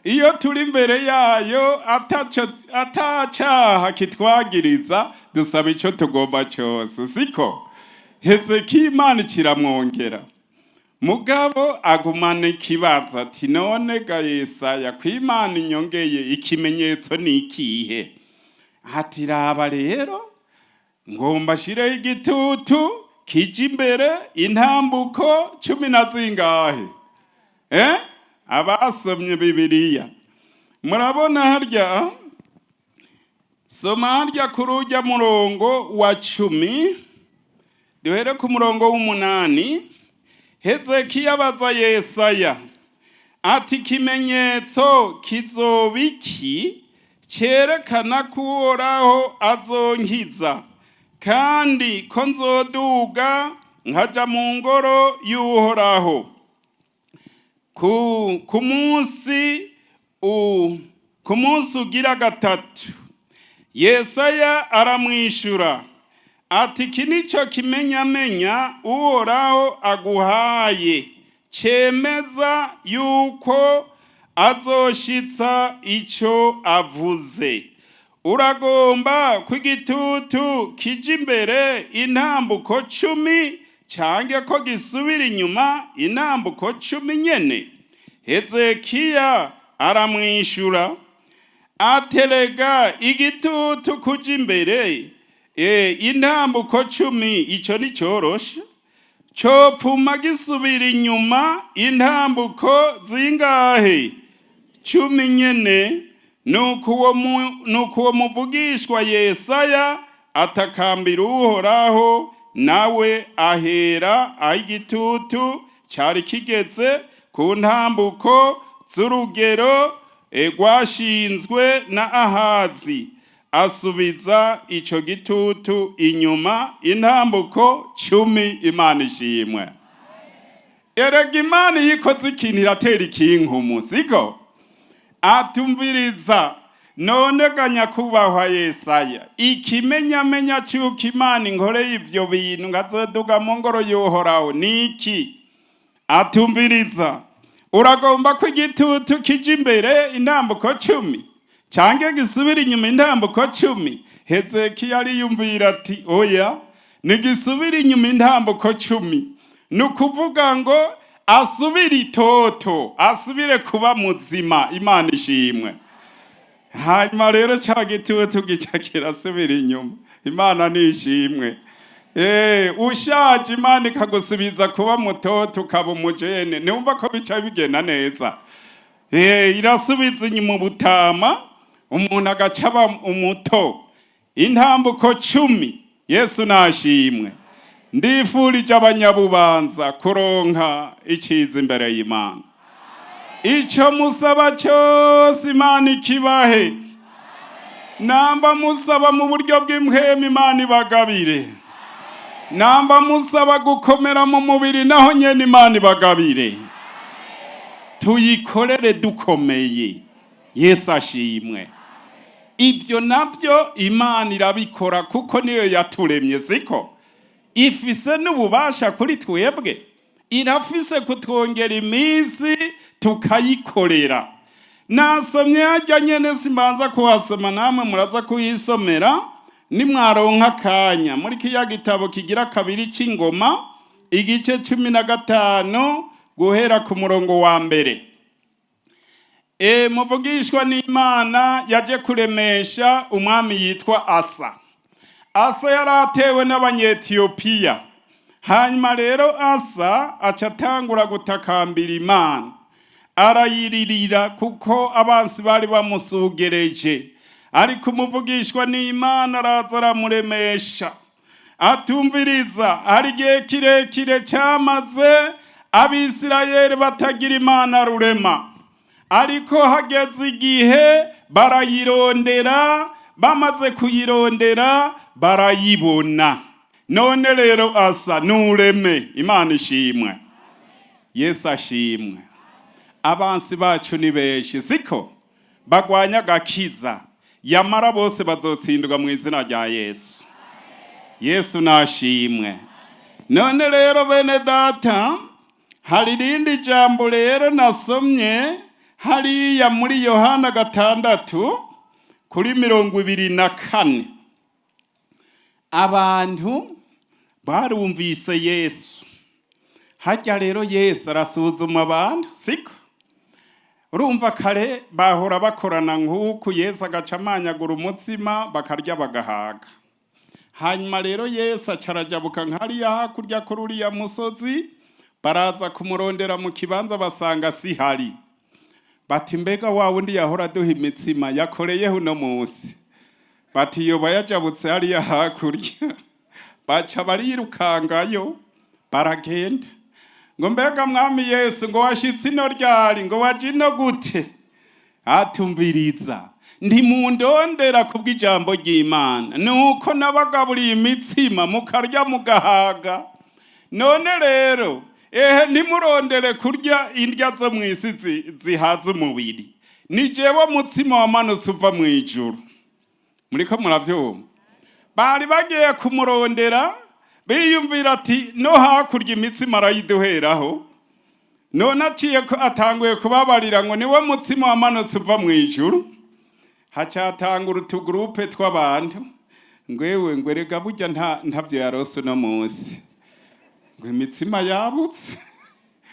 Iyo turi imbere yayo atacaha kitwagiriza, dusaba ico tugomba cyose, siko? Hezekiya Imana ikiramwongera, mugabo agumana ikibazo ati none ga Yesaya, ko Imana inyongeye, ikimenyetso ni ikihe? Ati raba rero, ngomba ashireho igitutu kija imbere intambuko cumi na zingahe? Eh? Abasomye Bibiliya. Murabona harya, soma harya kuri urya murongo wa 10, duhere ku murongo w'8. Hezekiya abaza Yesaya ati: "Ikimenyetso kizoba iki cyerekana ko Uhoraho azonkiza kandi ko nzoduga nkaja mu ngoro y'Uhoraho ku munsi ugira gatatu?" Yesaya aramwishura ati: "Iki nico kimenyamenya Uhoraho aguhaye cemeza yuko azoshitsa ico avuze: uragomba ko igitutu kija imbere intambuko 10, canke ko gisubira inyuma intambuko 10 nyene?" Hezekiya aramwishura aterega: "Igitutu kuja imbere intambuko 10, ico ni coroshe. Copfuma gisubira inyuma intambuko zingahe? 10 nyene." Nuko uwo muvugishwa Yesaya atakambira Uhoraho, nawe ahera aho igitutu cari kigeze ku ntambuko z'urugero rwashinzwe na Ahazi, asubiza ico gitutu inyuma intambuko 10. Imana ishimwe. Erega Imana iyo ikoze ikintu iratera ikinkumu, siko? Atumviriza none ga nyakubahwa Yesaya, ikimenyamenya c'uko Imana inkoreye ivyo bintu nkazoduga mu ngoro y'Uhoraho ni iki? Atumviriza, uragomba ko igitutu kija imbere intambuko 10, canke gisubira inyuma intambuko 10? Hezekiya ariyumvira ati: "Oya, nigisubira inyuma intambuko 10." Ni ukuvuga ngo asubire itoto, asubire kuba muzima. Imana ishimwe. Hanyuma rero ca gitutu gica kirasubira inyuma. Imana nishimwe. Ushaje, Imana ikagusubiza kuba mutoto, ukaba umujene, ntiwumva ko bica bigenda neza? Irasubiza inyuma ubutama, umuntu agaca aba umuto intambuko 10. Yesu nashimwe. Ndifurije abanyabubanza kuronka iciza imbere y'Imana. Ico musaba cyose Imana ikibahe. Namba musaba mu buryo bw'impwemu, Imana ibagabire. Namba musaba gukomera mu mubiri, naho nyene Imana ibagabire. Tuyikorere dukomeye. Yesu ashimwe. Ibyo navyo Imana irabikora kuko niyo yaturemye, siko? Ifise n'ububasha kuri twebwe, irafise kutwongera iminsi tukayikorera. Nasomye hajya nyene, simbanza kuhasoma, namwe muraza kuhisomera nimwaronka akanya, muri kiya gitabo kigira kabiri c'Ingoma, igice 15, guhera ku murongo wa 1. Muvugishwa n'Imana yaje kuremesha umwami yitwa Asa. Asa yari atewe n'Abanyetiyopiya. Hanyuma rero Asa aca atangura gutakambira Imana, arayiririra kuko abansi bari bamusugereje. Ariko umuvugishwa n'Imana araza aramuremesha, atumviriza: hari igihe kirekire cyamaze Abisirayeli batagira Imana rurema, ariko hageze igihe barayirondera, bamaze kuyirondera barayibona. None rero Asa, nureme. Imana ishimwe. Yesu ashimwe. Abansi bacu ni benshi, siko? Bagwanya agakiza, yamara bose bazotsindwa mu izina rya Yesu. Yesu nashimwe. None rero bene data, hari irindi jambo rero nasomye hariya muri Yohana 6 kuri 24. Abantu barumvise Yesu hajya. Rero Yesu arasuzuma abantu, siko? Urumva kare bahora bakorana nk'uku, Yesu agaca amanyagura umutsima bakarya bagahaga. Hanyuma rero Yesu aca arajabuka nk'hariya hakurya kuri uriya musozi, baraza kumurondera mu kibanza basanga sihari. Bati mbega wa wundi yahora aduha imitsima yakoreyeho uno munsi? Bati yoba yajabutse hariya hakurya. Baca barirukangayo, baragenda ngo mbega mwami Yesu, ngo washitse ino ryari? Ngo waje ino gute? Atumviriza, ntimundondera kubw'ijambo ry'Imana, nuko nabagaburiye imitsima mukarya mugahaga. None rero ehe, ntimurondere kurya indya zo mu isi zihaza umubiri. Ni jewe mutsima wamanutse uva mu ijuru. Muriko muravyumva? Bari bagiye kumurondera, biyumvira ati no hakurya imitsima arayiduheraho. None aciye ko atanguye kubabarira ngo niwe mutsima wamanutse uva mu ijuru, hacatangura utugurupe tw'abantu ngwewe ngo erega burya nta ntavyo yarose uno munsi, ngo imitsima yabutse.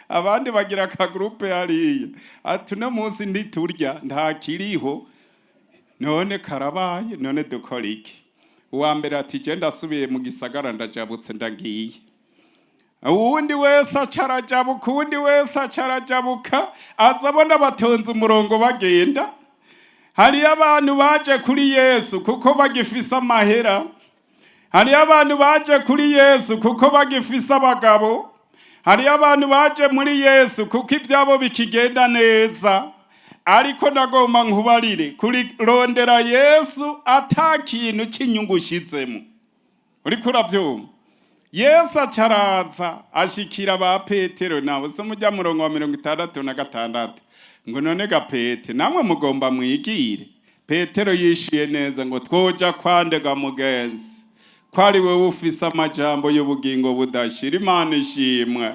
Abandi bagira akagurupe hariya ati uno munsi ntiturya, nta kiriho. None karabaye, none dukora iki? Uwa mbere ati je ndasubiye mu gisagara, ndajabutse, ndagiye. Uwundi wese aca arajabuka, uwundi wese aca arajabuka, aza abona batonze umurongo bagenda. Hariyo abantu baje kuri Yesu kuko bagifise amahera, hariyo abantu baje kuri Yesu kuko bagifise abagabo, hariyo abantu baje muri Yesu kuko ibyabo bikigenda neza. Ariko nagomba nkubarire, kurondera Yesu ata kintu cy'inyungu ushizemo, uriko uravyumva? Yesu acaraza ashikira ba Petero nabo. Se mujya murongo wa 66 ngo none ga Pete, namwe mugomba mwigire? Petero yishuye neza ngo twoja kwandega mugenzi, ko ari wewe ufise amajambo y'ubugingo budashira? Imana ishimwe.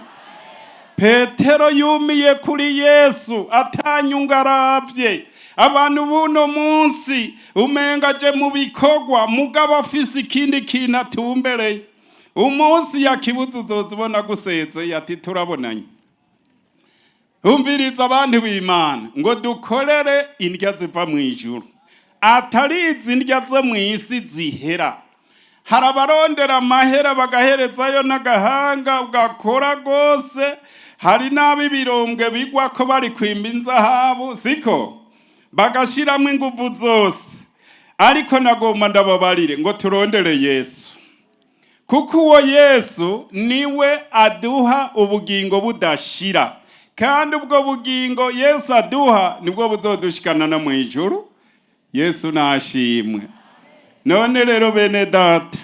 Petero yumiye kuri Yesu atanyunga aravye. Abantu buno munsi umenga aje mu bikorwa, mugabo afise ikindi kintu atumbereye. Umunsi yakibuze uzoza ubona gusezeye ati turabonanye. Umviriza abantu b'Imana, ngo dukorere indya ziva mu ijuru, atari izi ndya zo mu isi zihera. Hari abarondera amahera bagaherezayo n'agahanga ugakora rwose. Hari n'ab'ibirombwe bigwa ko bari kwimba inzahabu, siko bagashyiramo ingufu zose. Ariko nagomba ndababarire ngo turondere Yesu, kuko uwo Yesu niwe aduha ubugingo budashira, kandi ubwo bugingo Yesu aduha nibwo buzodushikana no mu ijuru. Yesu nashimwe. None rero bene data,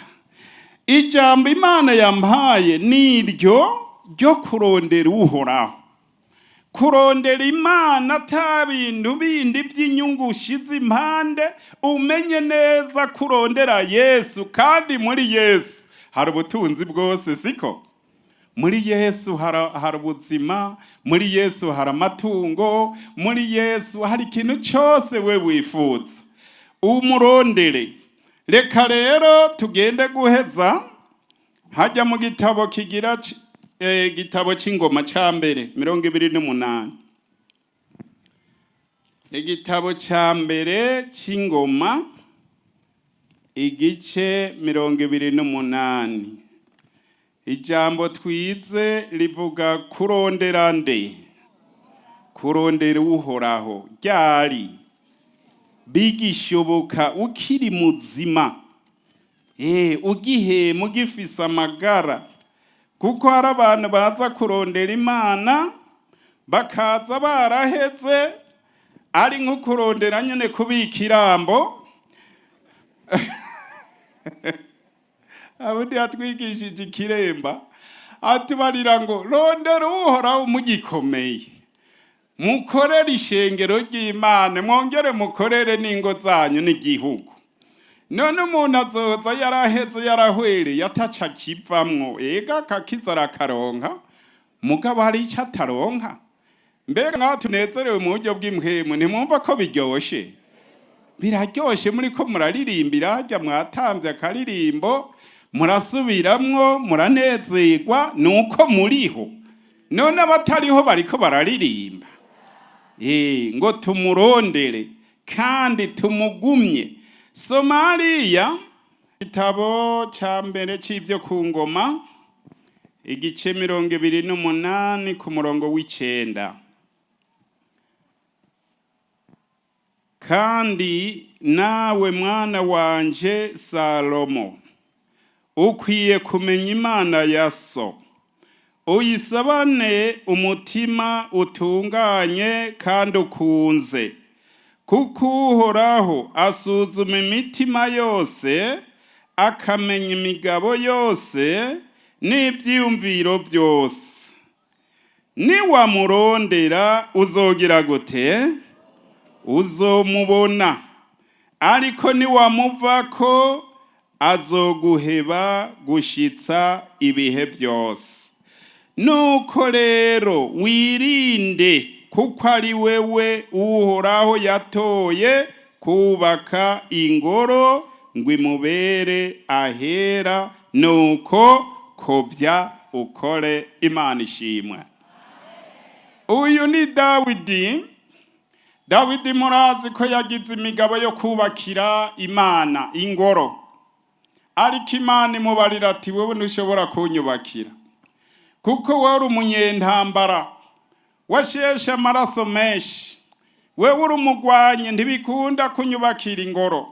ijambo Imana yampaye ni iryo ryo kurondera Uhoraho, kurondera Imana ata bintu bindi by'inyungu ushize impande. Umenye neza kurondera Yesu, kandi muri Yesu hari ubutunzi bwose, siko? Muri Yesu hari ubuzima, muri Yesu hari amatungo, muri Yesu hari ikintu cyose we wifuza. Umurondere. Reka rero tugende guheza hajya mu gitabo kigira gitabo c'Ingoma ca mbere 28, igitabo ca mbere c'Ingoma, igice 28. Ijambo twize rivuga kurondera nde? Kurondera Uhoraho ryari? Bigishoboka, ukiri muzima, ugihema, ugifise amagara. Kuko hari abantu baza kurondera Imana bakaza baraheze, ari nko kurondera nyine kubika irambo. Abundi yatwigishije ikiremba, atubarira ngo rondera Uhoraho mugikomeye, mukorere ishengero ry'Imana, mwongere mukorere n'ingo zanyu n'igihugu. None umuntu azoza yaraheze, yarahwereye, ataca akivamwo. Ega akakiza arakaronka, mugabo hari ico ataronka. Mbega nkaho tunezerewe mu buryo bw'impwemu, ntimwumva ko biryoshe? Biraryoshe, muriko muraririmbira harya, mwatamvye akaririmbo, murasubiramwo, muranezerwa nuko muriho. None abatariho bariko bararirimba? Ngo tumurondere kandi tumugumye. Somaliya, igitabo ca mbere c'ivyo ku ngoma, igice 28 ku murongo w'9. Kandi nawe mwana wanje Salomo, ukwiye kumenya Imana ya so, uyisabane umutima utunganye kandi ukunze, kuko Uhoraho asuzuma imitima yose, akamenya imigabo yose n'ivyiyumviro byose. Niwamurondera uzogira gute? Uzomubona. Ariko niwamuvako azoguheba gushitsa ibihe byose. Nuko rero wirinde, kuko ari wewe Uhoraho yatoye kubaka ingoro ngo imubere ahera. Nuko kovya ukore. Imana ishimwe. Uyu ni Dawidi. Dawidi murazi ko yagize imigabo yo kubakira Imana ingoro, ariko Imana imubarira ati: "Wewe ntushobora kunyubakira, kuko wowe uri umunyentambara, washeshe amaraso menshi, wewe uri umugwanyi, ntibikunda kunyubakira ingoro."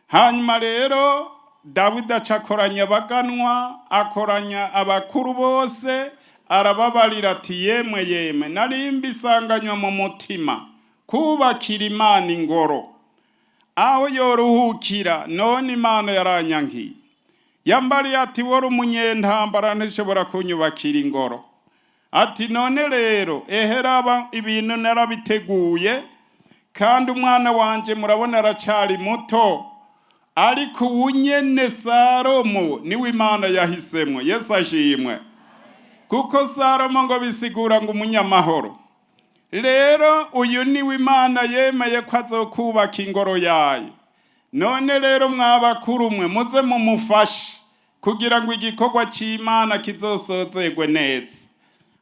Hanyuma rero Dawidi aca akoranya abaganwa, akoranya abakuru bose, arababarira ati: "Yemwe yemwe, nari mbisanganywe mu mutima kubakira Imana ingoro aho yoruhukira, none Imana yaranyankiye, yambariye ati: 'Wari umunyentambara, ntishobora kunyubakira ingoro.' Ati: 'None rero eheraba, ibintu narabiteguye, kandi umwana wanje murabona aracari muto, ariko ubu nyene Salomo niwe Imana yahisemwo.'" Yesu ashimwe. Kuko Salomo ngo bisigura ngo umunyamahoro. Rero uyu niwe Imana yemeye ko azokubaka ingoro yayo. None rero mwabakuru mwe, muze mumufashe kugira ngo igikorwa c'Imana kizosozerwe neza.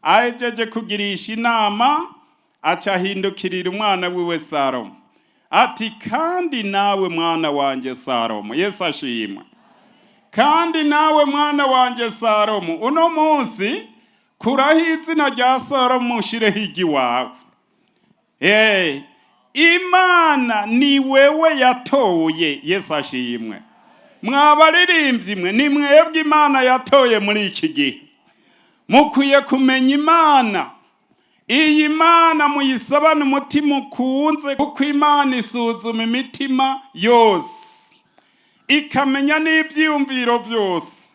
Ahejeje kugirisha inama, aca ahindukirira umwana wiwe Salomo ati: "Kandi nawe mwana wanje Salomo." Yesu ashimwe. "Kandi nawe mwana wanje Salomo." Uno munsi kuraho izina rya Salomo, ushireho iry'iwawe. Imana ni wewe yatoye. Yesu ashimwe. Mwabaririmbyi mwe, ni mwebwe Imana yatoye muri iki gihe. Mukwiye kumenya Imana. Iyi Mana muyisabane umutima ukunze, kuko Imana isuzuma imitima yose, ikamenya n'ivyiyumviro byose.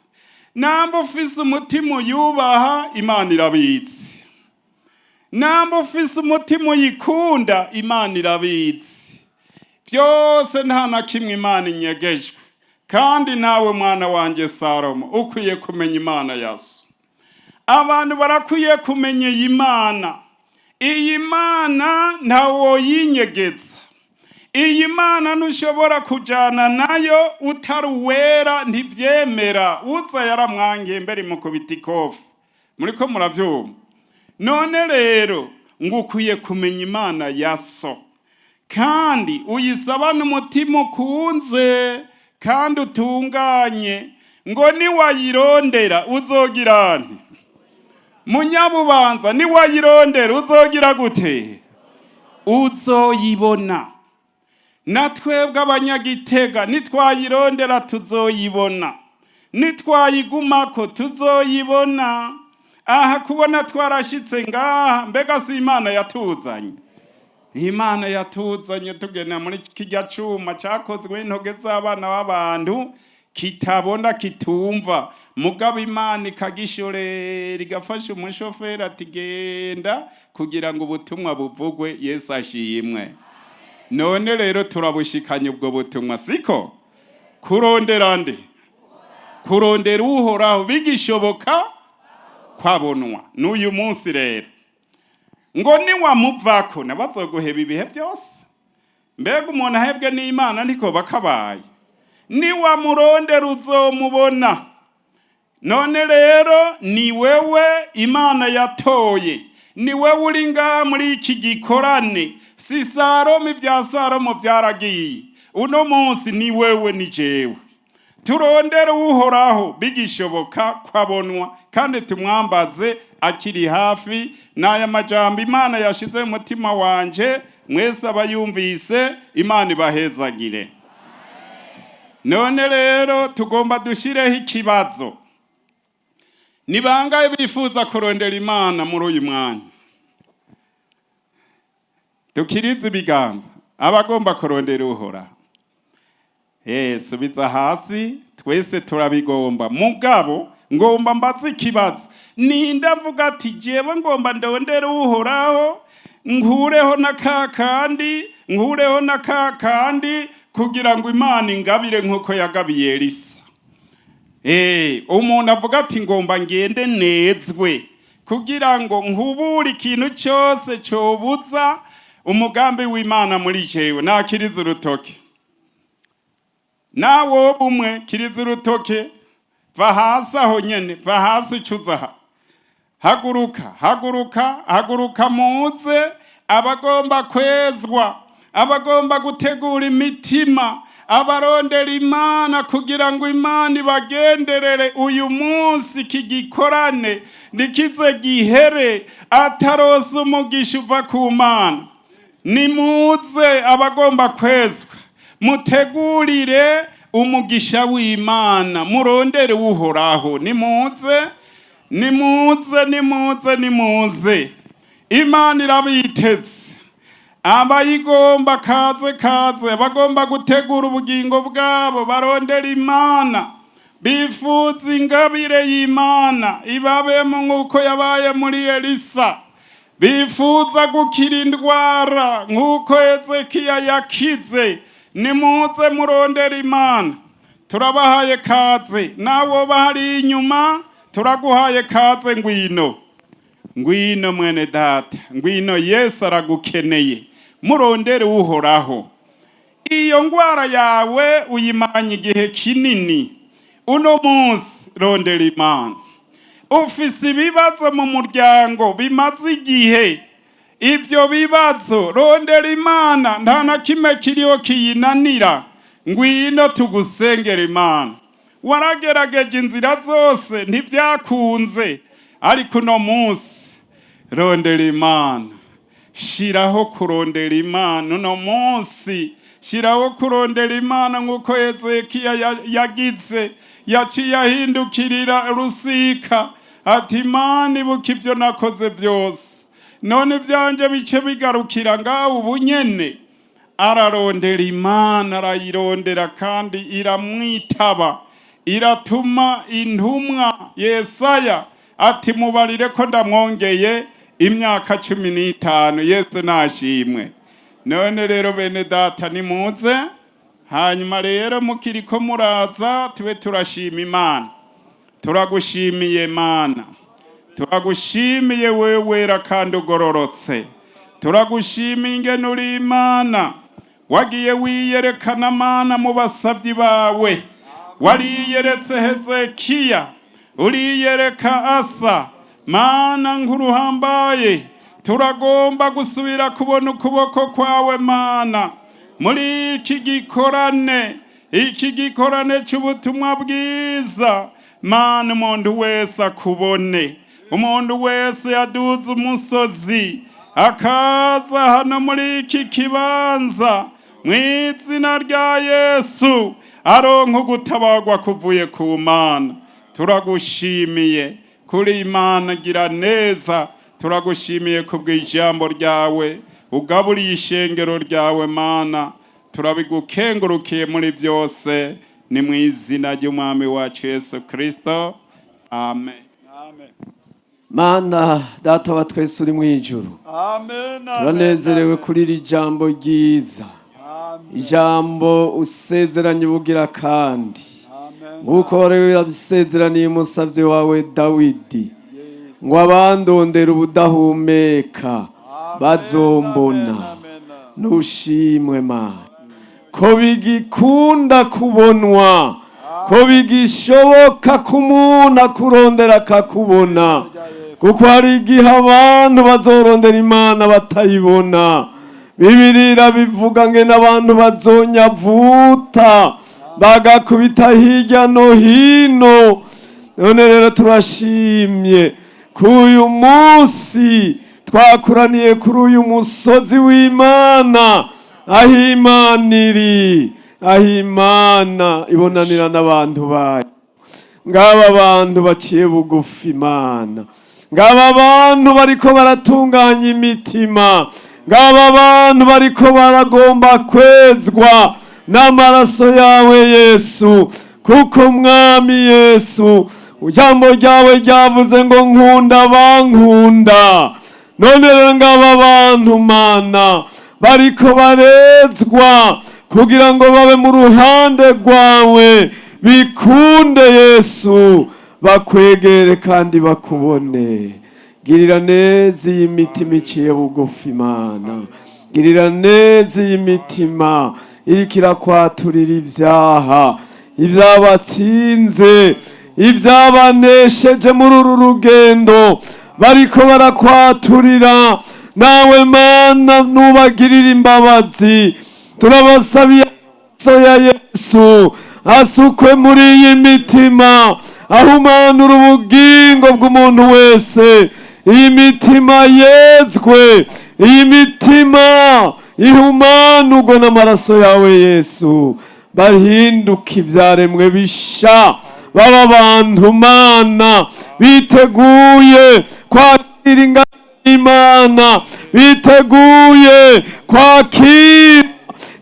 Namba ufise umutima uyubaha, Imana irabizi. Namba ufise umutima uyikunda, Imana irabizi byose. Nta na kimwe Imana inyegejwe. "Kandi nawe mwana wanjye Salomo, ukwiye kumenya Imana ya so." Abantu barakwiye kumenya iyi Mana. Iyi Mana ntawoyinyegeza. Iyi Mana ntushobora kujana nayo utari uwera, ntivyemera. Uza yaramwangiye mbere mukubita ikofi. Muriko muravyumva? None rero ngo ukwiye kumenya Imana ya so, kandi uyisabane umutima ukunze kandi utunganye, ngo niwayirondera uzogira nti? Munyabubanza, niwayirondera uzogira gute? Uzoyibona. Na twebwe Abanyagitega nitwayirondera tuzoyibona, nitwayigumako tuzoyibona. Aha kubona twarashitse ngaha, mbega si Imana yatuzanye? Imana yatuzanye tugenda muri kirya cuma cakozwe n'intoke z'abana b'abantu, kitabona, kitumva, mugabo Imana ikagishorera, igafasha umushoferi ati: "Genda," kugira ngo ubutumwa buvugwe. Yesu ashimwe. None rero turabushikanye ubwo butumwa, siko? Kurondera nde? Kurondera Uhoraho bigishoboka kwabonwa n'uyu munsi. Rero ngo niwamuvako nabazoguheba ibihe byose. Mbega umuntu ahebwe n'Imana ntiko bakabaye? Niwamurondera uzomubona. None rero ni wewe Imana yatoye, ni wewe uri ngaha muri iki gikorane. Si Salomo, ibya Salomo byaragiye. Uno munsi ni wewe, ni jewe. Turondere Uhoraho bigishoboka kwabonwa, kandi tumwambaze akiri hafi. N'aya majambo Imana yashize mu mutima wanje. Mwese abayumvise, Imana ibahezagire. None rero tugomba dushireho ikibazo: ni bangahe bifuza kurondera Imana muri uyu mwanya? Dukirize ibiganza abagomba kurondera Uhoraho. Subiza hasi. Twese turabigomba, mugabo ngomba mbaze ikibazo: ninde mvuga ati: "Jewe ngomba ndondere Uhoraho, nkureho na ka kandi, nkureho na ka kandi, kugira ngo Imana ingabire nk'uko yagabiye Elisa"? Umuntu avuga ati: "Ngomba ngende nezwe kugira ngo nkubure ikintu cyose cyobuza umugambi w'Imana muri jewe", nakiriza urutoke. Nawe umwe, kiriza urutoke. Va hasi aho nyene, va hasi ucuza aha. Haguruka, haguruka, haguruka, muze. Abagomba kwezwa, abagomba gutegura imitima, abarondera Imana kugira ngo Imana ibagenderere uyu munsi, iki gikorane nikize gihere atarose umugisha uva ku Mana. Nimuze, abagomba kwezwa, mutegurire umugisha w'Imana, murondere Uhoraho. Nimuze, nimuze, nimuze, nimuze, Imana irabiteze. Abayigomba, kaze, kaze. Bagomba gutegura ubugingo bwabo, barondera Imana, bifuza ingabire y'Imana ibabemo nk'uko yabaye muri Elisa, bifuza gukira indwara nk'uko Hezekiya yakize, nimuze murondera Imana. Turabahaye kaze. Nawe bahari inyuma, turaguhaye kaze. Ngwino, ngwino mwene data, ngwino, Yesu aragukeneye. Murondere Uhoraho. Iyo ndwara yawe uyimaranye igihe kinini, uno munsi rondera Imana. Ufise ibibazo mu muryango bimaze igihe, ibyo bibazo rondera Imana, nta na kimwe kiriho kiyinanira. Ngwino tugusengera Imana. Waragerageje inzira zose ntibyakunze, ariko uno munsi rondera Imana. Shiraho kurondera Imana uno munsi, shiraho kurondera Imana nk'uko Hezekiya yagize. Yaciye ahindukirira rusika ati: "Imana, ibuka ibyo nakoze byose, none ibyanje bice bigarukira ngaho ubu nyene." Ararondera Imana, arayirondera kandi iramwitaba, iratuma intumwa Yesaya ati: "Mubarire ko ndamwongeye imyaka 15." Yesu nashimwe. None rero bene data, nimuze. Hanyuma rero mukiriko muraza, tube turashima Imana. Turagushimiye Mana, turagushimiye wewe wera kandi ugororotse. Turagushimiye ingene uri Imana, wagiye wiyerekana Mana mu basabyi bawe. Wariyeretse Hezekiya, uriyereka Asa. Mana nkuruhambaye, turagomba gusubira kubona ukuboko kwawe Mana muri iki gikorane, iki gikorane cy'ubutumwa bwiza. Mana, umuntu wese akubone, umuntu wese yaduze umusozi akaza hano muri iki kibanza, mu izina rya Yesu aronka ugutabarwa kuvuye ku Mana. Turagushimiye kuri Imana gira neza. Turagushimiye kubw'ijambo ryawe ugaburiye ishengero ryawe. Mana, turabigukengurukiye muri byose. Ni mu izina ry'Umwami wacu Yesu Kristo, amen. Amen. Mana Data wa twese uri mu ijuru, Amen. turanezerewe kuri iri jambo ryiza, Amen. ijambo usezeranye ubugira kandi, Amen. nk'uko wari warasezeraniye umusavyi wawe Dawidi ngo: "Abandondera ubudahumeka bazombona." Amen. Nushimwe Mana ko bigikunda kubonwa, ko bigishoboka ko umuntu akurondera akakubona, kuko hari igihe abantu bazorondera Imana batayibona. Bibiliya irabivuga ngene abantu bazonyavuta bagakubita hirya no hino. None rero turashimye ko uyu munsi Twakuraniye kuri uyu musozi w'Imana, aho Imana iri, aho Imana ibonanira n'abantu bayo. Ngaba abantu baciye bugufi Imana, ngaba abantu bariko baratunganya imitima, ngaba abantu bariko baragomba kwezwa n'amaraso yawe Yesu, kuko Mwami Yesu, ijambo ryawe ryavuze ngo nkunda bankunda. None rero ngaba abantu Mana bariko barezwa kugira ngo babe mu ruhande rwawe, bikunde Yesu, bakwegere kandi bakubone. Girira neza iyi mitima iciye bugufi Imana, girira neza iyi mitima iriko irakwaturira ibyaha, ibyabatsinze, ibyabanesheje muri uru rugendo bariko barakwaturira. Nawe Mana nubagirira imbabazi. Turabasabiye amaraso ya Yesu asukwe muri iyi mitima, ahumanura ubugingo bw'umuntu wese. Iyi mitima yezwe, iyi mitima ihumanurwe n'amaraso yawe Yesu, bahinduka ibyaremwe bisha, baba abantu Mana biteguye kwakira ingabire y'Imana, biteguye kwakira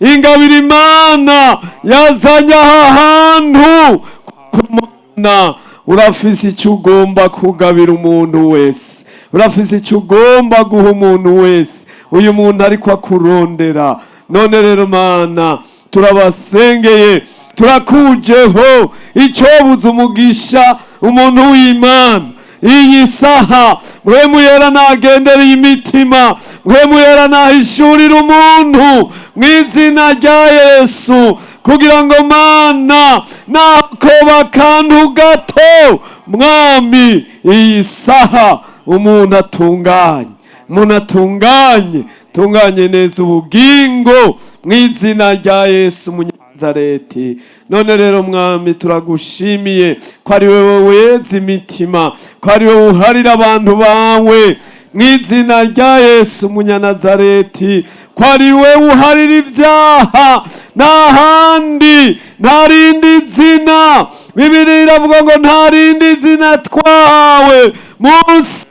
ingabire Imana yazanye aha hantu. Kumana urafise icyo ugomba kugabira umuntu wese, urafise icyo ugomba guha umuntu wese uyu muntu ariko akurondera. None rero Mana, turabasengeye, turakujeho icyobuza umugisha umuntu w'Imana iyi saha. Mpwemu Yera nagendera iyi mitima, Mpwemu Yera nahishurira umuntu mu izina rya Yesu, kugira ngo Mana nakoba akantu gato, Mwami, iyi saha umuntu atunganye, umuntu atunganye, tunganye neza ubugingo mu izina rya Yesu Munyanazareti. None rero Mwami, turagushimiye ko ari wowe weza imitima, ko ari wowe uharira abantu bawe mu izina rya Yesu Munyanazareti, ko ari wowe uharira ibyaha. Nta handi, nta rindi zina. Bibiliya iravuga ngo nta rindi zina twahawe munsi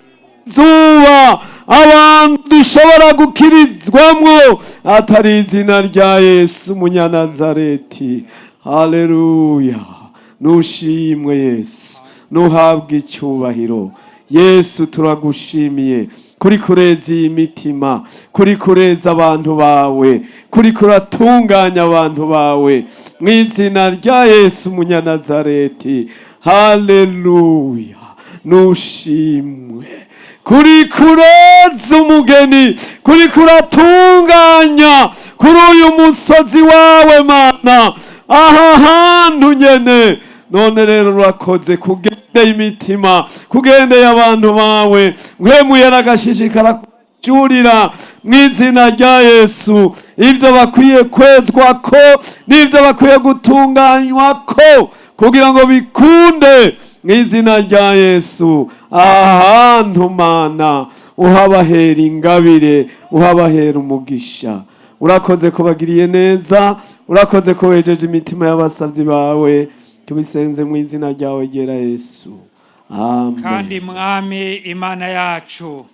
zuba abantu dushobora gukirizwamwo atari izina rya Yesu Munyanazareti. Haleluya! Nushimwe Yesu, nuhabwe icyubahiro Yesu. Turagushimiye kuri kureza iyi mitima, kuri kureza abantu bawe, kuri kuratunganya abantu bawe mu izina rya Yesu Munyanazareti. Haleluya! Nushimwe kuri kureza umugeni, kuri kuratunganya kuri uyu musozi wawe Mana, aha hantu nyene. None rero urakoze kugendeye imitima, kugendeye abantu bawe. Mpwemu Yera agashishikara kucyurira mu izina rya Yesu ibyo bakwiye kwezwa ko n'ibyo bakwiye gutunganywa ko, kugira ngo bikunde mu izina rya Yesu. Ahantu Mana uhabahera ingabire, uhabahera umugisha. Urakoze ko bagiriye neza, urakoze ko wejeje imitima y'abasabyi bawe. Tubisenze mu izina ryawe ryera Yesu, amen. Kandi Mwami Imana yacu,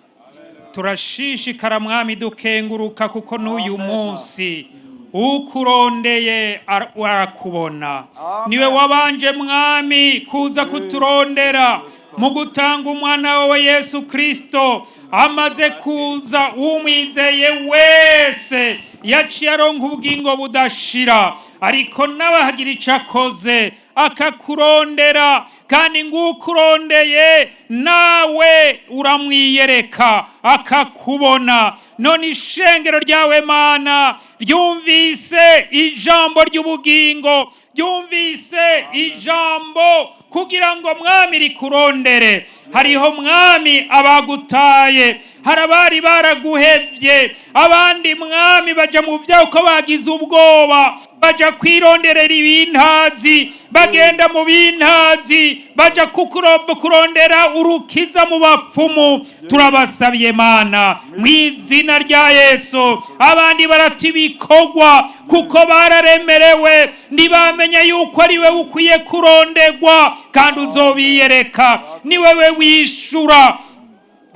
turashishikara Mwami dukenguruka, kuko n'uyu munsi ukurondeye arakubona. Niwe wabanje Mwami kuza kuturondera mu gutanga umwana wawe Yesu Kristo. Amaze kuza, umwizeye wese yaciye aronka ubugingo budashira. Ariko nawe hagira icyo akoze akakurondera, kandi ngukurondeye nawe uramwiyereka akakubona. None ishengero ryawe Mana ryumvise ijambo ry'ubugingo, ryumvise ijambo kugira ngo Mwami rikurondere. Hariho Mwami abagutaye, hari abari baraguhevye, abandi Mwami baja mu vyaha uko bagize ubwoba. Baja kwironderera ibintazi, bagenda mu bintazi, baja kurondera urukiza mu bapfumu. Turabasabiye Mana mu izina rya Yesu. Abandi barata ibikorwa kuko bararemerewe, ntibamenya yuko ari we ukwiye kurondegwa, kandi uzobiyereka, ni wewe wishura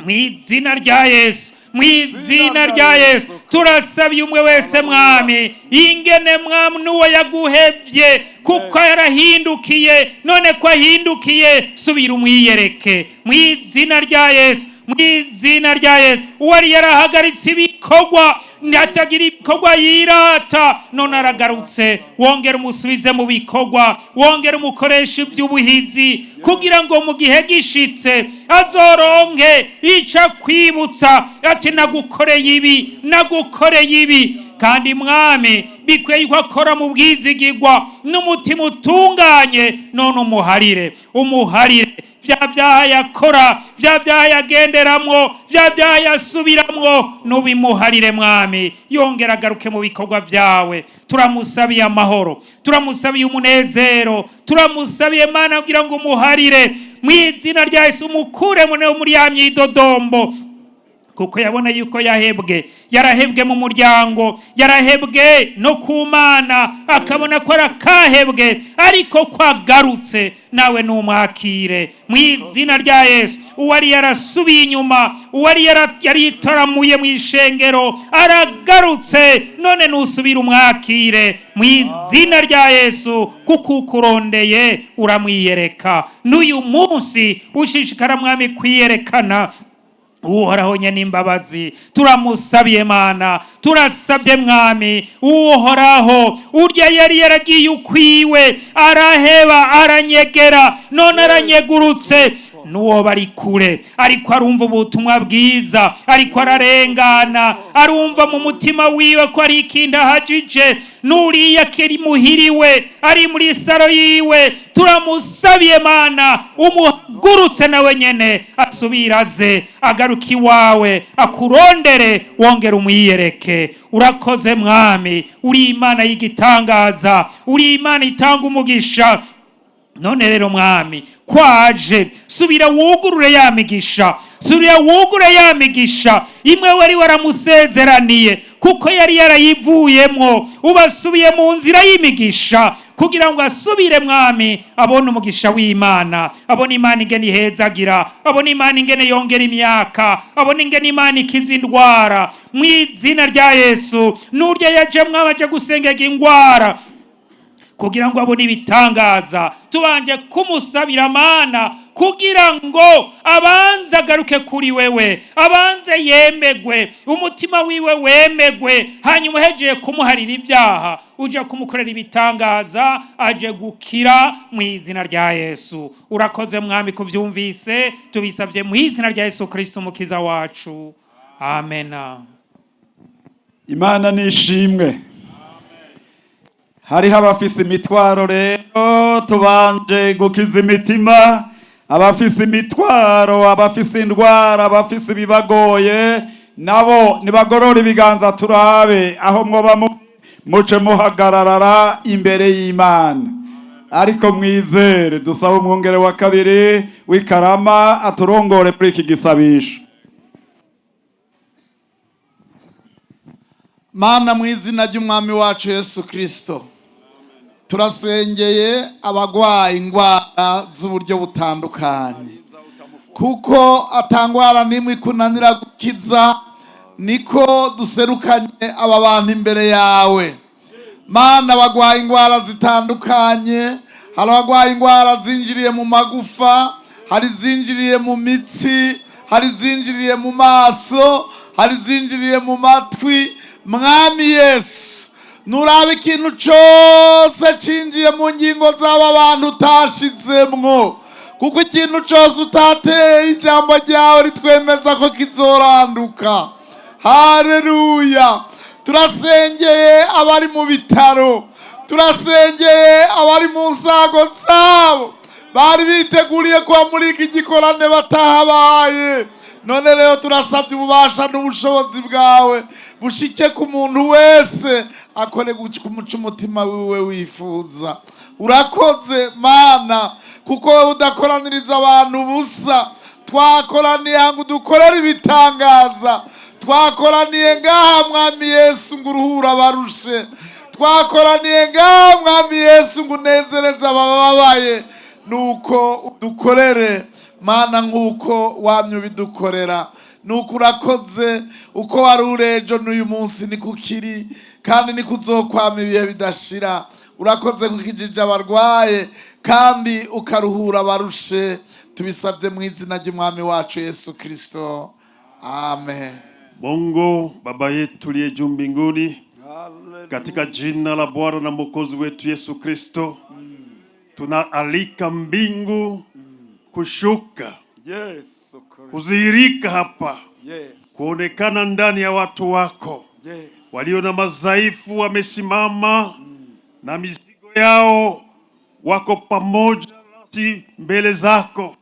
mu izina rya Yesu, mu izina rya Yesu. Turasabye umwe wese, Mwami, ingene Mwami n'uwo yaguhevye kuko yarahindukiye, none ko ahindukiye, subira umwiyereke mu izina rya Yesu, mu izina rya Yesu. Uwari yarahagaritse ibikorwa, atagira ibikorwa yirata, none aragarutse, wongera umusubize mu bikorwa, wongera umukoresha iby'ubuhizi, kugira ngo mu gihe gishitse azoronke ica kwibutsa ati: "Nagukoreye ibi, nagukoreye ibi." Kandi Mwami, bikwiye ko akora mu bwizigirwa n'umutima utunganye. None umuharire, umuharire vya vyaha yakora, vya vyaha yagenderamwo, vya vyaha yasubiramwo, nubimuharire Mwami, yongera agaruke mu bikorwa vyawe. Turamusabiye amahoro, turamusabiye umunezero, turamusabiye Mana kugira ngo umuharire mu izina rya Yesu, umukure muri ya myidodombo, kuko yabona yuko yahebwe, yarahebwe mu muryango, yarahebwe no ku Mana, akabona ko arakahebwe, ariko ko agarutse, nawe numwakire mu izina rya Yesu. Uwari yarasubiye inyuma, uwari yaritaramuye mu ishengero, aragarutse, none nusubire umwakire mu izina rya Yesu, kuko ukurondeye uramwiyereka. N'uyu munsi ushishikara, Mwami, kwiyerekana. Uhoraho nyene imbabazi, turamusabiye Mana, turasabye Mwami Uhoraho, urya yari yaragiye ukwiwe, araheba, aranyegera, none aranyegurutse, n'uwo bari kure ariko arumva ubutumwa bwiza, ariko ararengana, arumva mu mutima wiwe ko ari ikindi ahajije, n'uriya kiri muhiriwe, ari muri saro yiwe, turamusabiye Mana, umuhagurutse nawe nyene asubira aze agaruka iwawe, akurondere, wongere umwiyereke. Urakoze Mwami, uri Imana y'igitangaza, uri Imana itanga umugisha. None rero Mwami, kwaje, subira wugurure ya migisha, subira wugure ya migisha imwe wari waramusezeraniye, kuko yari yarayivuyemwo, ubasubiye mu nzira y'imigisha, kugira ngo asubire, Mwami, abone umugisha w'Imana, abone Imana ingene ihezagira, abone Imana ingene yongera imyaka, abone ingene Imana ikiza indwara mu izina rya Yesu. N'urya yajemwo abaje gusengega indwara kugira ngo abone ibitangaza, tubanje kumusabira Mana kugira ngo abanze agaruke kuri wewe, abanze yemegwe, umutima wiwe wemegwe, hanyuma uhejeje kumuharira ibyaha, uje kumukorera ibitangaza, aje gukira mu izina rya Yesu. Urakoze Mwami kuvyumvise, tubisabye mu izina rya Yesu Kristo umukiza wacu, amena. Imana nishimwe. Hariho abafise imitwaro, rero tubanje gukiza imitima. Abafise imitwaro, abafise indwara, abafise ibibagoye, nabo nibagorora ibiganza turabe aho mwoba muce muhagararara imbere y'Imana. Ariko mwizere, dusaba umwungere wa kabiri w'ikarama aturongore muri iki gisabisho. Mana, mu izina ry'Umwami wacu Yesu Kirisito, turasengeye abagwaye indwara z'uburyo butandukanye, kuko atangwara n'imwe ikunanira gukiza. Niko duserukanye aba bantu imbere yawe Mana. Bagwaye indwara zitandukanye. Hari abagwaye indwara zinjiriye mu magufa, hari izinjiriye mu mitsi, hari izinjiriye mu maso, hari izinjiriye mu matwi. Mwami Yesu, nuraba ikintu cyose cinjiye mu ngingo z'aba bantu utashizemwo, kuko ikintu cyose utateye, ijambo ryawe ritwemeza ko kizoranduka. Haleluya! Turasengeye abari mu bitaro, turasengeye abari mu nsago zabo, bari biteguriye kuba muri iki gikorane batahabaye. None rero turasabye ububasha n'ubushobozi bwawe bushike ku muntu wese akore kumuca umutima wiwe wifuza. Urakoze Mana, kuko wowe udakoraniriza abantu ubusa. Twakoraniye ngo udukorere ibitangaza. Twakoraniye ngaha, Mwami Yesu, ngo uruhure abarushe. Twakoraniye ngaha, Mwami Yesu, ngo unezereze abababaye. Nuko udukorere, Mana, nk'uko wamye ubidukorera. Nuko urakoze. Uko wari uri ejo, n'uyu munsi niko ukiri, kandi niko uzokwama ibihe bidashira. Urakoze gukijije abarwaye kandi ukaruhura abarushe. Tubisabye mu izina ry'Umwami wacu Yesu Kristo, amen. Mungu Baba yetu uliye juu mbinguni, katika jina la Bwana na Mwokozi wetu Yesu Kristo, tunaalika mbingu kushuka, Yesu Kristo. Kudhihirika hapa, Yes. kuonekana ndani ya watu wako walio na madhaifu, wamesimama na mizigo yao, wako pamoja nasi mbele zako.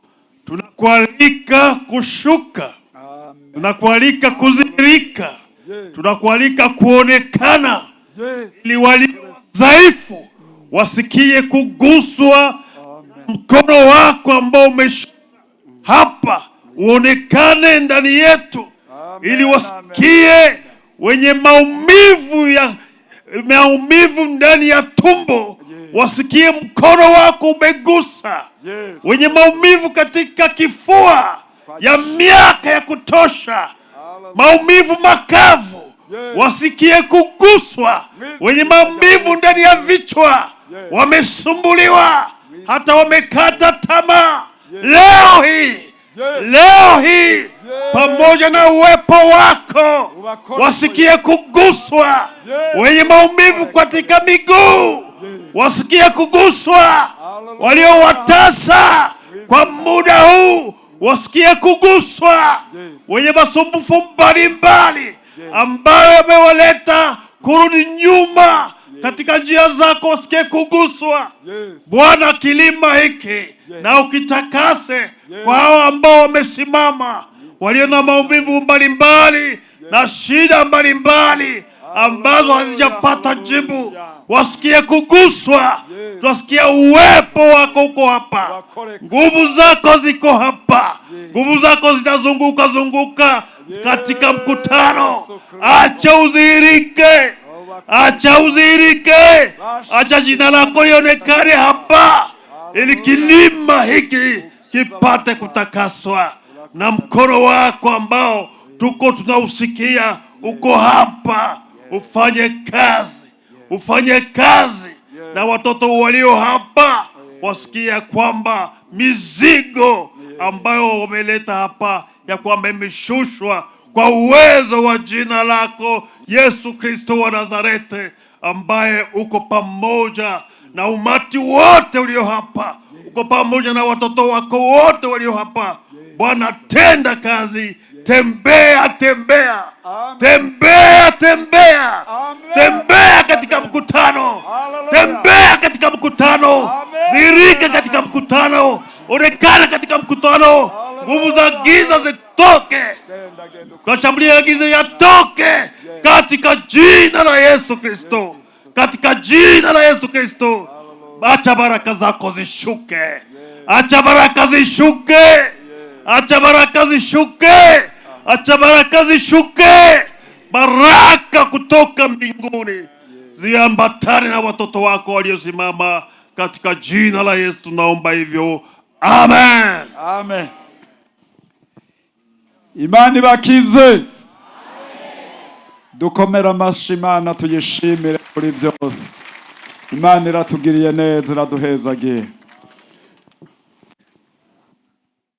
Tunakualika kushuka, Amen. Tunakualika kudhihirika, tunakualika kuonekana ili walio dhaifu wasikie kuguswa mkono wako ambao umeshuka hapa, uonekane ndani yetu, ili wasikie wenye maumivu ya maumivu ndani ya tumbo, wasikie mkono wako umegusa wenye maumivu katika kifua ya miaka ya kutosha, maumivu makavu, wasikie kuguswa. Wenye maumivu ndani ya vichwa, wamesumbuliwa hata wamekata tamaa, leo hii, leo hii, pamoja na uwepo wako wasikie kuguswa. Wenye maumivu katika miguu wasikie kuguswa. Waliowatasa kwa muda huu wasikie kuguswa. Wenye masumbufu mbalimbali ambayo yamewaleta kurudi nyuma katika njia zako wasikie kuguswa. Bwana, kilima hiki na ukitakase kwa hao ambao wamesimama, walio na maumivu mbalimbali na shida mbalimbali ambazo hazijapata jibu, wasikie kuguswa. Tunasikia uwepo wako uko hapa, nguvu zako ziko hapa, nguvu zako zinazunguka zunguka katika mkutano. Acha udhihirike, acha udhihirike, acha jina lako lionekane hapa, ili kilima hiki kipate kutakaswa na mkono wako ambao tuko tunausikia uko hapa, ufanye kazi, ufanye kazi na watoto walio hapa wasikia kwamba mizigo ambayo wameleta hapa ya kwamba imeshushwa kwa uwezo wa jina lako Yesu Kristo wa Nazareti, ambaye uko pamoja na umati wote ulio hapa, uko pamoja na watoto wako wote walio hapa. Bwana, tenda kazi, tembea, tembea, tembea, tembea, tembea katika mkutano, tembea katika mkutano, dhihirika katika mkutano, onekana katika mkutano, nguvu za giza zitoke, mashambulia ya giza yatoke katika jina la Yesu Kristo, katika jina la Yesu Kristo. Acha baraka zako zishuke, acha baraka zishuke, acha baraka zishuke, acha baraka zishuke, baraka kutoka mbinguni ziambatane na watoto wako waliosimama katika jina la Yesu tunaomba hivyo, amen. Amen. Imana ibakize. Dukomere amashi Imana, tuyishimire kuri byose. Imana iratugiriye neza, iraduhezagiye.